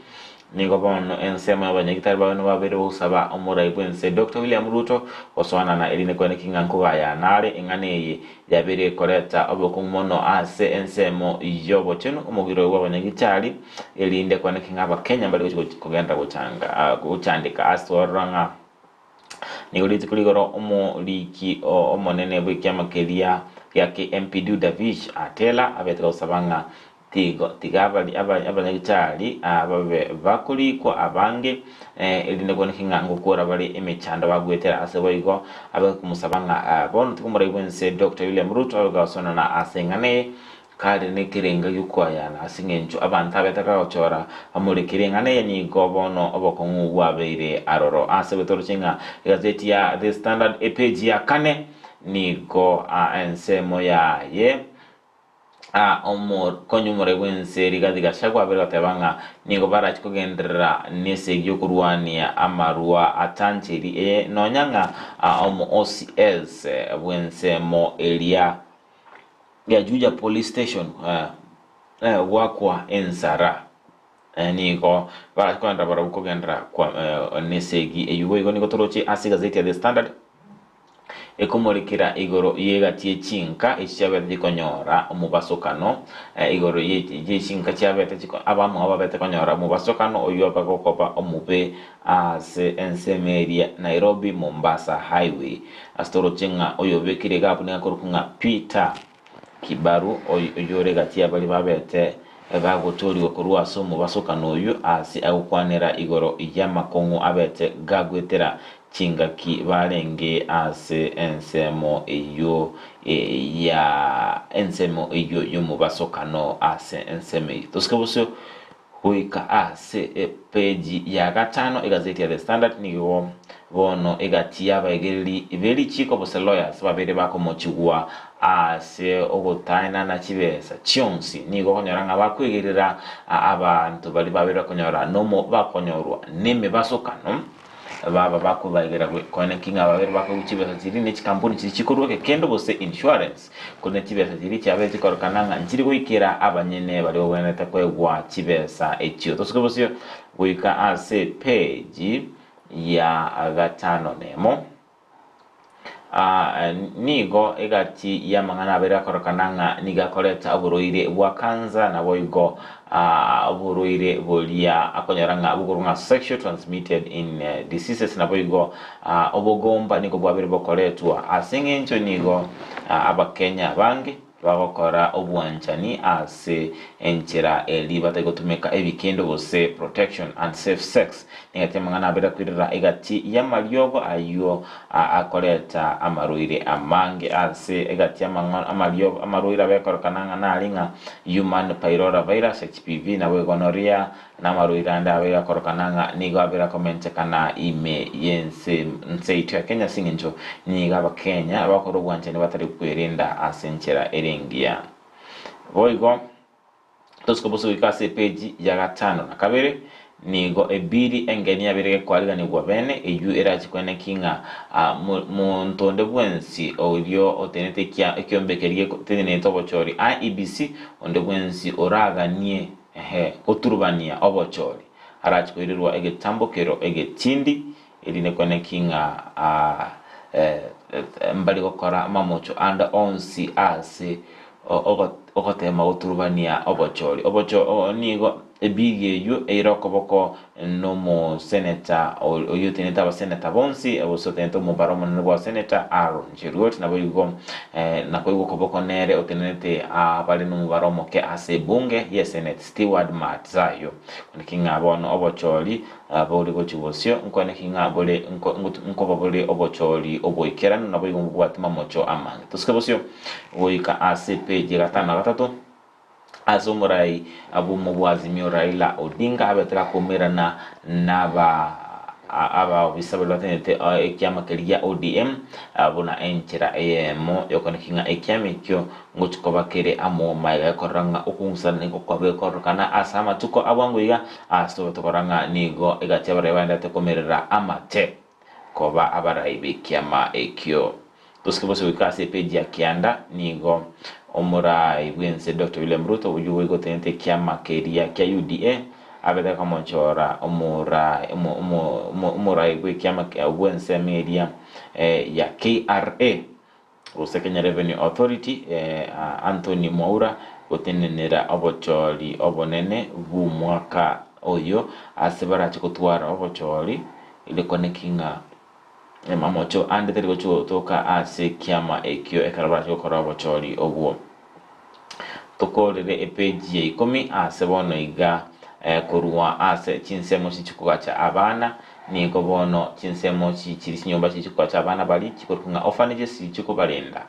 nigo bono ensemo y'abanyagitari babe nigo babeire bagosaba omorai bw'ense Doctor William Ruto gosoanana erinde kweneki ng'a nkogayana are eng'ana eye yabeire ekoreta obokong'u mono ase ensemo y'obochenu omogiro bw'abanyagitari erinde kweneki ng'a abakenya mbari gochi kogenda gochanga gochandeka ase ororo ng'a Nigo rituko rigoro omoriki omonene bw'ekiama keria gia KMPDU Davish Atela abete gosaba ng'a tigo tiga abanyagitari babe bakorikwa abange erinde koboneka ng'a ngokora bare emechando bagwetera ase boigo abe komosaba ng'a bono tiga omorai bwense Doctor William Ruto abe gosonana ase eng'ana eye Kare nekerenga gi'okoayana, ase engencho abanto abete kagochora bamorekire eng'ana eye nigo bono obokong'u bwabeire aroro. Ase gotoroche ng'a egazeti ya The Standard epeji ya kane nigo ensemo yaye omokonyi omore bw'ense Rigathi Gachagua abere goteba ng'a nigo barachi kogenderera nesegi y'okorwania amarwa atancheri eye nonya ng'a omo OCS bw'ensemo eria ya Juja Police Station goakwa ensara nigo bakogenderera barabwo kogenderera nesegi eyio. Boigo nigo toroche ase egazeti ya The Standard ekomorekera igoro y'egati ye chinka echi chiabete chikonyora omobasokano igoro ye chinka chiabete abamwabo babete konyora omobasokano oyio bagokoba omobe Ase ensemo eria Nairobi Mombasa Highway, ase toroche ng'a oyobekire iga abwo nigo akorokwa ng'a Peter Kibaru, oyore gati ya baria babete bagotoorigwa korwa ase omobasokano oyio ase agokwanera igoro y'amakong'u abete gagwetera chingaki barenge ase ensemo eyio ya ensemo eyio y'omobasokano ase ensemo eyio. Tosike bosio. Goika ase epeji ya gatano egazeti ya The Standard nigo bono egati y'abaegereri be richiiko gose lawyers babere bakomochigwa ase ogotaenana chibesa chionsi. Nigo okonyora ng'a bakwegerera abanto baria babere bakonyora nomo bakonyorwa nemebasokano. Baba bakobaegera koene ki ng'a babere bakoigwa chibesa chiria ne chikampuni chiria chikorwa egekendo gose insurance, korende chibesa chiria chiabeire chikororekana ng'a nchiri goikera abanyene baria bagwenerete koegwa chibesa echio. Tosuke bosio goika ase epeji ya gatano nemo. Nigo egati y'amang'ana abere akorokana ng'a nigo akoreta oborwaire bwa kansa naboigo oborwaire boria akonyora ng'a bokorwa ng'a sexual transmitted in diseases naboigo obogomba nigo bwabere bokoretwa ase eng'encho nigo abakenya abange Bagokora obwanchani ase enchera eria batari gotumeka ebikendo gose protection and safe sex. Negati amang'ana abere akoirera egati y'amariogo ayio akoreta amarwaire amange ase egati y'amariogo amarwaire abekorokana ng'a nari ng'a Human Pyrora Virus, HPV, nabo gonorrhea Namarwaire ande abeire akorokana ng'a nigo abeire akomentekana ime y'ense nse yaito ya Kenya ase eng'encho nigo abakenya bagokora obwanchani batari kwerinda ase enchera ere engiya. Boigo tosike bosa goika ase epeji ya gatano na kabere. Nigo ebiri engeni yabeire gekoariganigwa bene, eyio erache koeneki ng'a monto onde bwensi orio otenenete ekiombe keria getenenete obochori, IEBC, onde bwensi oraganie ehe goturubania obochori, arache koirerwa egetambokero egetindi, erinde koeneki ng'a mbari gokora amamocho ande onsi ase ogotema goturubania obochori. Nigo ebigi eyio eire okoboko nomoseneta oyio otenenete abaseneta bonsi, gose otenenete omobaro omonene bw'abaseneta Aaron Cheruiyot, naboigo nakoigwa okoboko nere otenenete abare nomobaro omoke ase ebunge y'eseneti Steward Madzayo. Naki ng'a bono obochori bore gochia bosio, nkwane ki ng'a bore nkoba bore obochori oboikeranu, naboigo mbobwate mamocho amange. Tosuke bosio goika ase epeji ya gatano na gatato, ase omorai bw'omobwazimio Raila Odinga abete gakoumerana naba abaobisa baria batenenete ekiama keria gia ODM buna enchera eyemo yokoneki ng'a ekiama ekio ngochia koba kere amo magega ekorora ng'a okong'usana nigo kwabeire kororekana ase amatuko a bwango iga ase tobe tokorora ng'a nigo egati abarai baenderete komerera amate koba abarai b'ekiama ekio. Tosike bose goika ase epeji ya kianda nigo omorai bw'ense Doctor William Ruto oyio oigotenete ekiama keria kia UDA abete komochora omorai omorai bw'ekiama bw'ensemo eria ya KRA gose Kenya Revenue Authority Anthony Mwaura gotenenera obochori obonene bw'omwaka oyo ase barache gotwara obochori erio koneki ng'a amamocho ande tari gochia gotoka ase ekiama ekio ekero barache gokora obochori obwo. Tokorere epeji ya ikomi ase bono iga korwa ase chinsemo chichikogacha abana Nigo bono chinsemo chichiri chinyomba chichikoacha abana baria chikorokwa ng'a orphanages chikobarenda,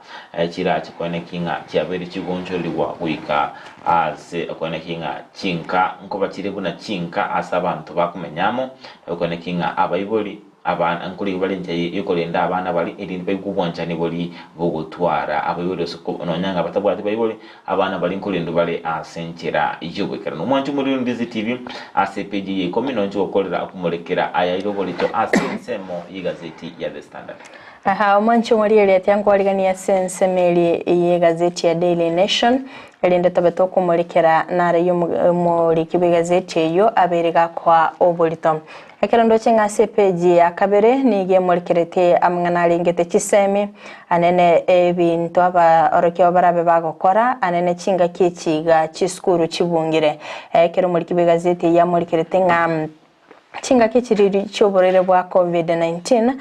chirache koeneki ng'a chiabeire chigonchorerigwa goika ase okoeneki ng'a chinka nkoba chire buna chinka ase abanto bakomenya amo, okoeneki ng'a abaibori abana nkorigia bare enchera yokorenda abana baria erinde baigwe obwanchani boria bogotwara abaibori gose nonya ng'a batabwati baibori Abana baria nkorendwa bare ase enchera y'oboikeranu. Omwanche omoriri Ndizi TV ase epeji eye ya ikomi nonche gokorera okomorekera ayaire oborito ase ensemo y'egazeti ya The Standard. Aha, omwanche omoriri atia nkwarigania ase ensemo eria y'egazeti ya Daily Nation, erinde tobe tokomorekera nare y'omoriki bw'egazeti eyio abeire gakoa oborito. Ekero ndoche ng'a ase epeji ya kabere nigo emorekeretie amang'ana arengete chisemi, anene ebinto abaorokia barabe bagokora, anene chingaki echi iga chisukuru chibungire. Ekero omoriki bw'egazeti eyio amorekerete ng'a chingaki chiriri chi'oborwaire bwa Covid-19,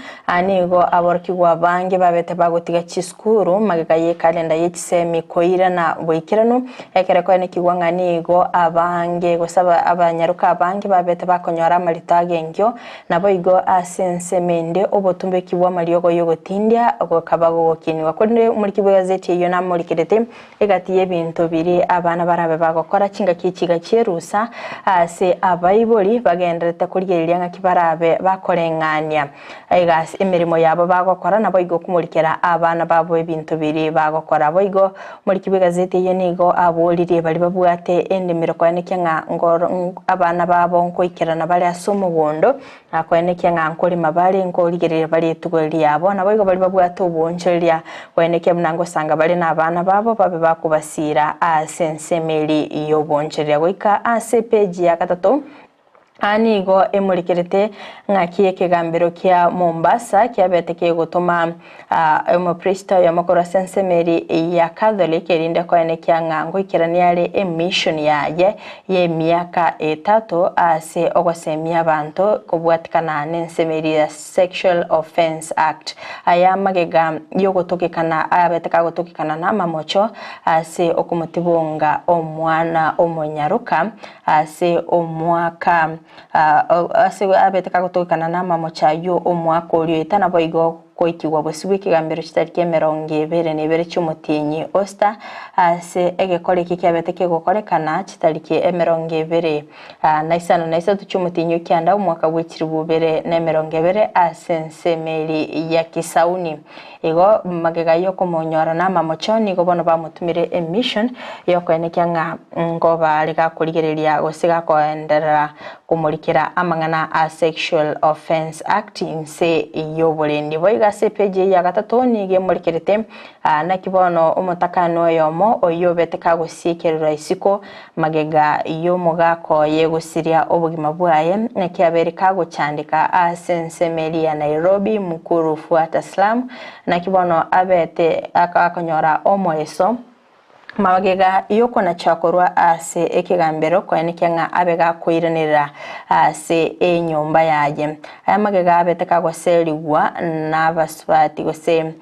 nigo aborokigwa abange babete bagotiga chisukuru magega y'ekalenda ye chisemi koirana boikeranu, Ekero ekoenekigwa ng'a nigo abange, gose abanyaroka abange babete bakonyora amarito ag'enkio, naboigo ase ensemo ende obotumbeki bw'amariogo y'ogotindia gokaba gogokinigwa. Korende omoriki bw'egazeti eyio namorikerete egati y'ebinto biria abana barabe bagokora chingaki echiga chi'erusa ase abaibori bagendererete korigereria ng'aki barabe bakoreng'ania egasi emeremo yabo bagokora, naboigo komorikera abana babo ebinto biria bagokora. Boigo omoriki bw'egazeti eyio nigo aboririe baria babwate endemero koenekia ng'a ngoro abana babo nkoikerana bare ase omogondo, na koenekia ng'a nkorema bare, nkorigereria bare etugo riabo. Naboigo baria babwate oboonchoreria koenekia buna ngosanga bare nabana babo babe bakobasiira ase ensemo eria y'oboonchoreria. Goika ase epeji ya gatato. Aa nigo emorikerete ng'aki ekegambero kia Mombasa kiabete kegotoma omopristo oyomo korwa ase ensemo eria ya Catholic erinde koenekia ng'a ngoikerania are emission yaye y'emiaka etato ase ogosemia abanto kobwatikana n'ensemo eria ya Sexual Offence Act. Aya magega y'ogotokekana ayabete kagotokekana namamocho ase okomotibonga omwana omonyaroka Ase omwaka ase abete kagotokana namamocho ayio omwaka oria oeta naboigo. goikigwa bosio bw'ekegambero chitariki 22 chi'omotienyi Osta ase egekora eke kiabete kegokorekana chitariki 53 chi'omotienyi o kianda omwaka bwe 2020 ase ense emeri ya Kisauni. Igo magega y'okomonyora namamocho nigo bono bamotumire emission y'okoenekia ng'a ngoba are gakorigereria gose gakoenderera komorikera amang'ana a Sexual Offence Act inse y'oborendi. Boigo ase epeji eye ya gatato nigo emorikerete naki bono omotakani oyomo oyio obete kagosiekererwa isiko magega y'omogaka oye gosiria obogima bwaye naki abeire kagochandeka ase ensemo eria ya Nairobi Mukuru Fuata Slum naki bono abete akonyora omoeso Magega y'okonacha korwa ase ekegambero koenekia ng'a abe gakoiranerera ase enyomba yaye. Aya magega abete kagoserigwa nabasubati gose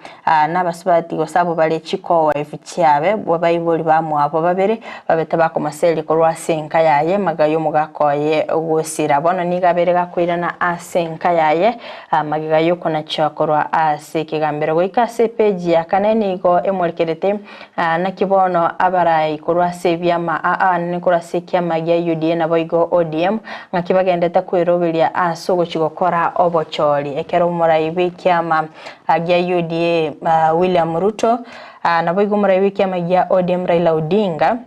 nabasubati gose abwo bare chikowife chiabe baibori bamwabo babere babete bakomoseria korwa ase enka yaye magega y'omogaka oye gosira. Bono nigo abere gakoirana ase enka yaye magega y'okonacha korwa ase ekegambero. Goika ase epeji ya kane nigo emorekerete Naki bono abarai korwa ase ebiama aa korwa ase ekiama gia UDA naboigo ODM, ng'aki bagendete kweroberia ase ogochia gokora obochori. Ekero omorai bw'ekiama gia UDA William Ruto naboigo omorai bw'ekiama gia ODM Raila Odinga,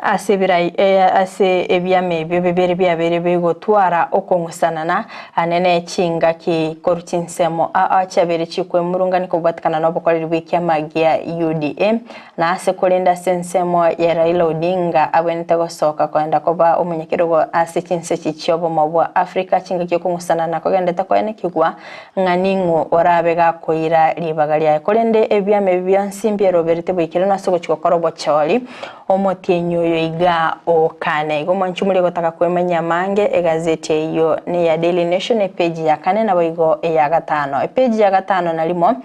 Ase ebirai ase ebiama ebio bibere biabeire bigotwara okong'usanana anene chingaki korwa chinsemo aa chiabeire chikwemurungania kobwatekana nobokoreri bw'ekiama gia UDA na ase korende ase ensemo ya Raila Odinga abwenerete gosoka koenda koba omonyakerogo ase chinse echi chiobomo bwa Africa chingaki okong'usanana kogendete koenekigwa ng'a ning'o orabe gakoira ribaga riaye. Korende ebiama ebi bionsi mbieroberete boikeranu ase ogochia gokora obochori, omotienyi oyo iga okane. Igo mwanche moria gotaka kwemanyia amange, egazeti eyio neya Daily Nation epeji ya kane naboigo eya gatano. Epeji ya gatano na rimo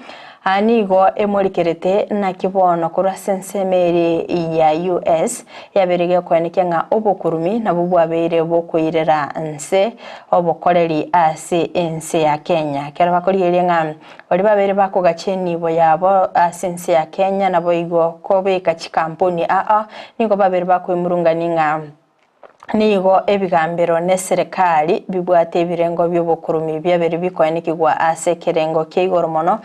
Aa nigo emorikerete naki bono korwa ase ensemo ere ya US yabeire gekoenekia ng'a obokurumi nabwo bwabeire bokoirera nse obokoreri ase ense ya Kenya. Ekero bakorigereria ng'a baria babeire bakogacha enibo yabo ase ense ya Kenya naboigo kobeka chikampuni aa nigo babeire bakoemurungania ng'a Nigo ebigambero neserekari bibwate ebirengo bi'obokurumi biabere bikoenekigwa ase ekerengo kia igoro mono,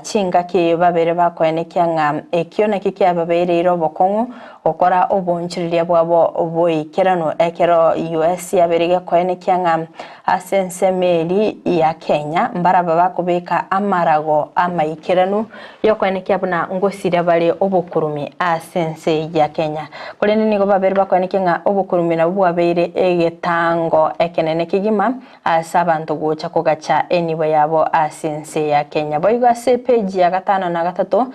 chingaki babere bakoenekia ng'a ekio nakio kiababereire obokong'u gokora oboonchoreria bwabo boikeranu ekero US yabeire gekoenekia ng'a ase ensemo eri ya Kenya mbaraba bakobeka amarago amaikeranu Y'okoenekia buna ngosiria bare obokurumi ase ense ya Kenya. Korende nigo babeire bakoenekia ng'a obokurumi nabwo bwabeire egetango ekenene kegima ase abanto gocha kogacha enibo yabo ase ense ya Kenya. Boigo ase epeji ya gatano na gatato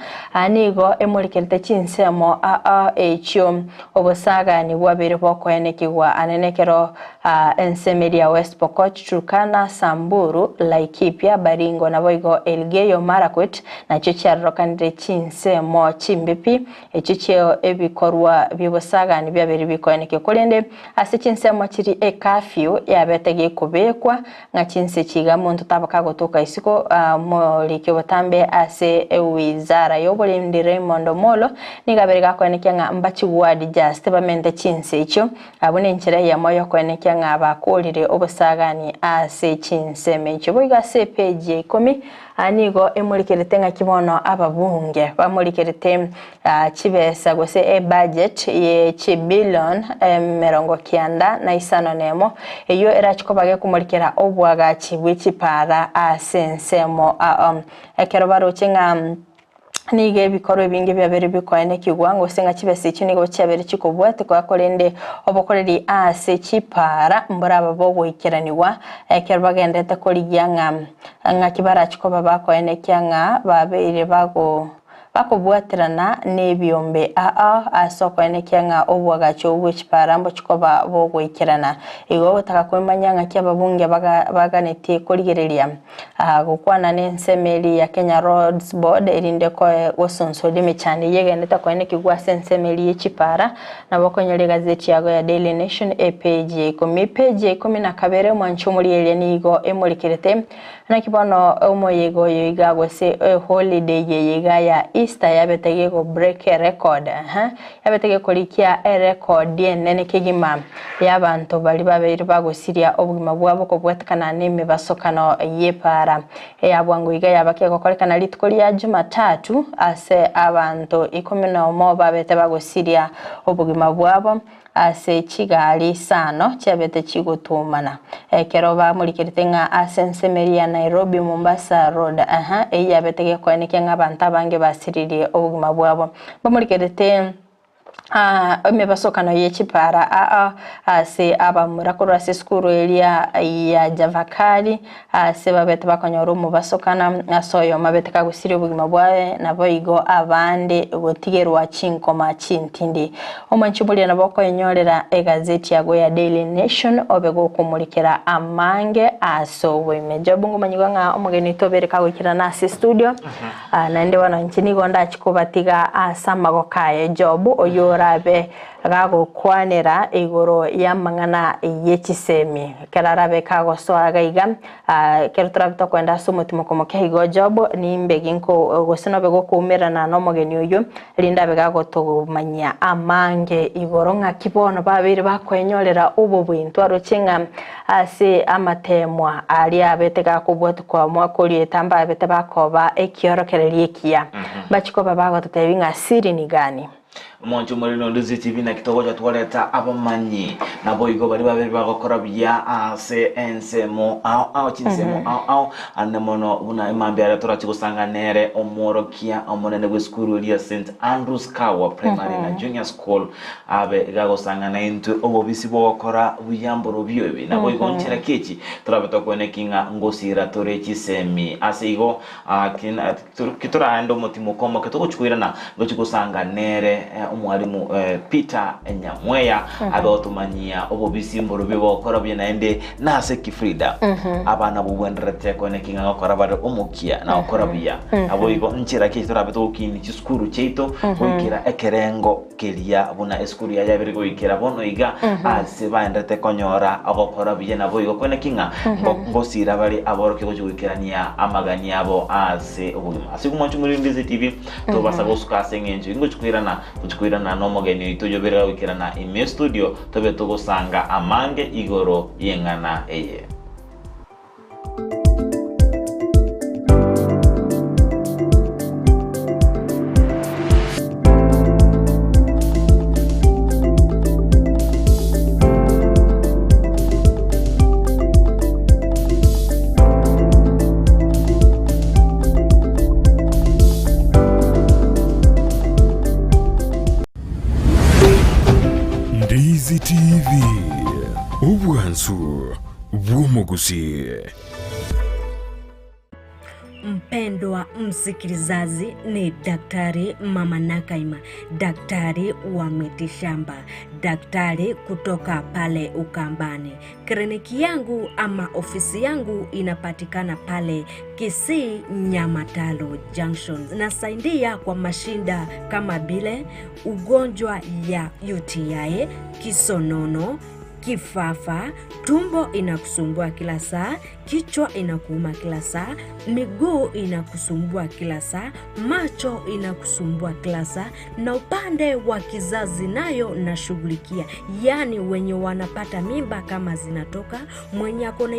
nigo emorikerete chinsemo aa echio obosagani bwabeire bokoenekigwa anene ekero Ensemo eria West Pokot, Turkana, Samburu, Laikipia, Baringo naboigo Elgeyo Marakwet nachio chiarorokanire chinsemo chimbe pi echio chio ebikorwa biobosagani biabeire bikoenekio. Korende ase chinsemo chiri ecurfew yabete gekobekwa ng'a chinse chiga monto tabaka agotoka isiko moriki obotambe ase ewizara yoborendi Raymond Omolo nigo abeire gakoenekia ng'a mbachigwadi just bamente chinse echio Abwo nenchera eyemo y'okoenekia ng'a bakoorire obosagani ase chinsemo echio. Boigo ase epeji ya ikomi nigo emorikerete ng'aki bono ababunge bamorikerete chibesa gose ebudget ye chibillion 91, eyio erachi koba gekomorikera oboagachi bwe chipara ase ensemo ekero baroche ng'a Nigo ebikorwa ebinge biabeire bikoenekigwa, gose ng'a chibesa echio nigo chiabeire chikobwatekwa, korende obokoreri ase chipaara mboraba bogoikeranigwa, ekero bagenderete korigia ng'a ng'aki barache koba bakoenekia ng'a babeire bago. Bakobwaterana nebiombe aa ase okoenekia ng'a oboagachi obwo bwe chipara mbochi koba bogoikerana. Igo ogotaka kwemanya ng'aki ababunge baganetie korigereria gokwana nensemo eria ya Kenya Roads Board erinde koe gosonsoria emechando eyio egenderete koenekigwa ase ensemo eria ye chipara. Nabo okonyora egazeti yago ya Daily Nation epage ya ikomi. Epage ya ikomi na kabere omwanchi omorieria nigo emorekerete Naki bono omoyega oyo iga gose eholiday eye iga ya Easter yabete gego break erecord eeh yabete gekorikia erecord enene kegima ya abanto baria babeire bagosiria obogima bwabo kobwatekana na emebasokano y'epaara eya bwango iga yaba kegokorekana rituko ria Jumatatu ase abanto ikomi nomo babete bagosiria obogima bwabo. Ase chigari isano chiabete chigotuomana. Ekero bamorikerete ng'a ase ensemo eria ya Nairobi Mombasa Road, aha, eyio yabete gekoenekia ng'a abanto abange basiririe obogima bwabo. Bamorikerete emebasokano ye chipara aa ase abamura korwa ase esukuru eria ya Javakali ase babete bakonyora omobasokana ase oyomo abete kagosiria obogima bwaye, naboigo abande gotigerwa chinkoma chintindi. Omwanchi omoria nabo okoenyorera egazeti yago ya Daily Nation obe gokomorekera amange ase oboime. Job ngomanyigwa ng'a omogeni oito obere kagoikerana ase estudio, naende bono inche nigo ndachi kobatiga ase amagoko aye Job oyio orabe gagokwanera igoro y'amang'ana ye chisemi. Ekero arabe kagosoa iga iga, ekero torabe tokoenda ase omotimoko moke igo Job, nimbe ginko gose nobe gokoumerana nomogeni oyio, erinde abe gagotomanyia amange igoro ng'aki bono babeire bakoenyorera obobui. Ntwaroche ng'a ase amateemwa aria abete gakobwatukwa omwaka oria oeta mbabete bakoba ekiorokererio ekiya, mbachie koba bagototebia ng'a siri ni gani? Omonche omoriri onde ase echibi naki togocha twareta abamanyi, naboigo baria babere bagokora buya ase ensemo ao ao chinsemo ao ao, ande mono buna emambia aria torache gosanga nere omworokia omonene bw'esukuru eria St Andrews Kawa Primary na Junior School abe gagosanga naintwe obobisi bw'ogokora buya mborobio ebi. Naboigo nchera ki echi torabe tokweneki ng'a ngosira tore chisemi. Ase igo Ki toraende omotimoko omoke togochia koirana, ngochia gosanga nere omwalimu Peter Nyamweya abe otomanyia obobisi mborobio bogokora buya naende nase ki Frida abana bobwenderete koeneki ng'a gokora bare omokia na gokora buya. Naboigo nchera ki torabe togokinia chisukuru chiaito goikera ekerengo keria buna esukuru yaye yabere goikera bono iga ase baenderete konyora ogokora buya naboigo koeneki ng'a ngosira bare aborokia gochia goikerania amagani abo ase obogima. Ase igo mwanche omoriri Ndizi TV tobasa gosuka ase eng'encho ingochia koirana gochia koirana nomogeni oito oyio obere goikerana ime estudio tobe togosanga amange igoro y'eng'ana eye. Ndizi TV, obwansu bw'omogusii. Mpendwa msikilizaji, ni Daktari Mama Nakaima, daktari wa mitishamba, daktari kutoka pale Ukambani. Kliniki yangu ama ofisi yangu inapatikana pale Kisii Nyamataro Junction. Nasaidia kwa mashinda kama vile ugonjwa ya UTI, kisonono, kifafa, tumbo inakusumbua kila saa, kichwa inakuuma kila saa, miguu inakusumbua kila saa, macho inakusumbua kila saa, na upande wa kizazi nayo nashughulikia, yaani wenye wanapata mimba kama zinatoka, mwenye ako na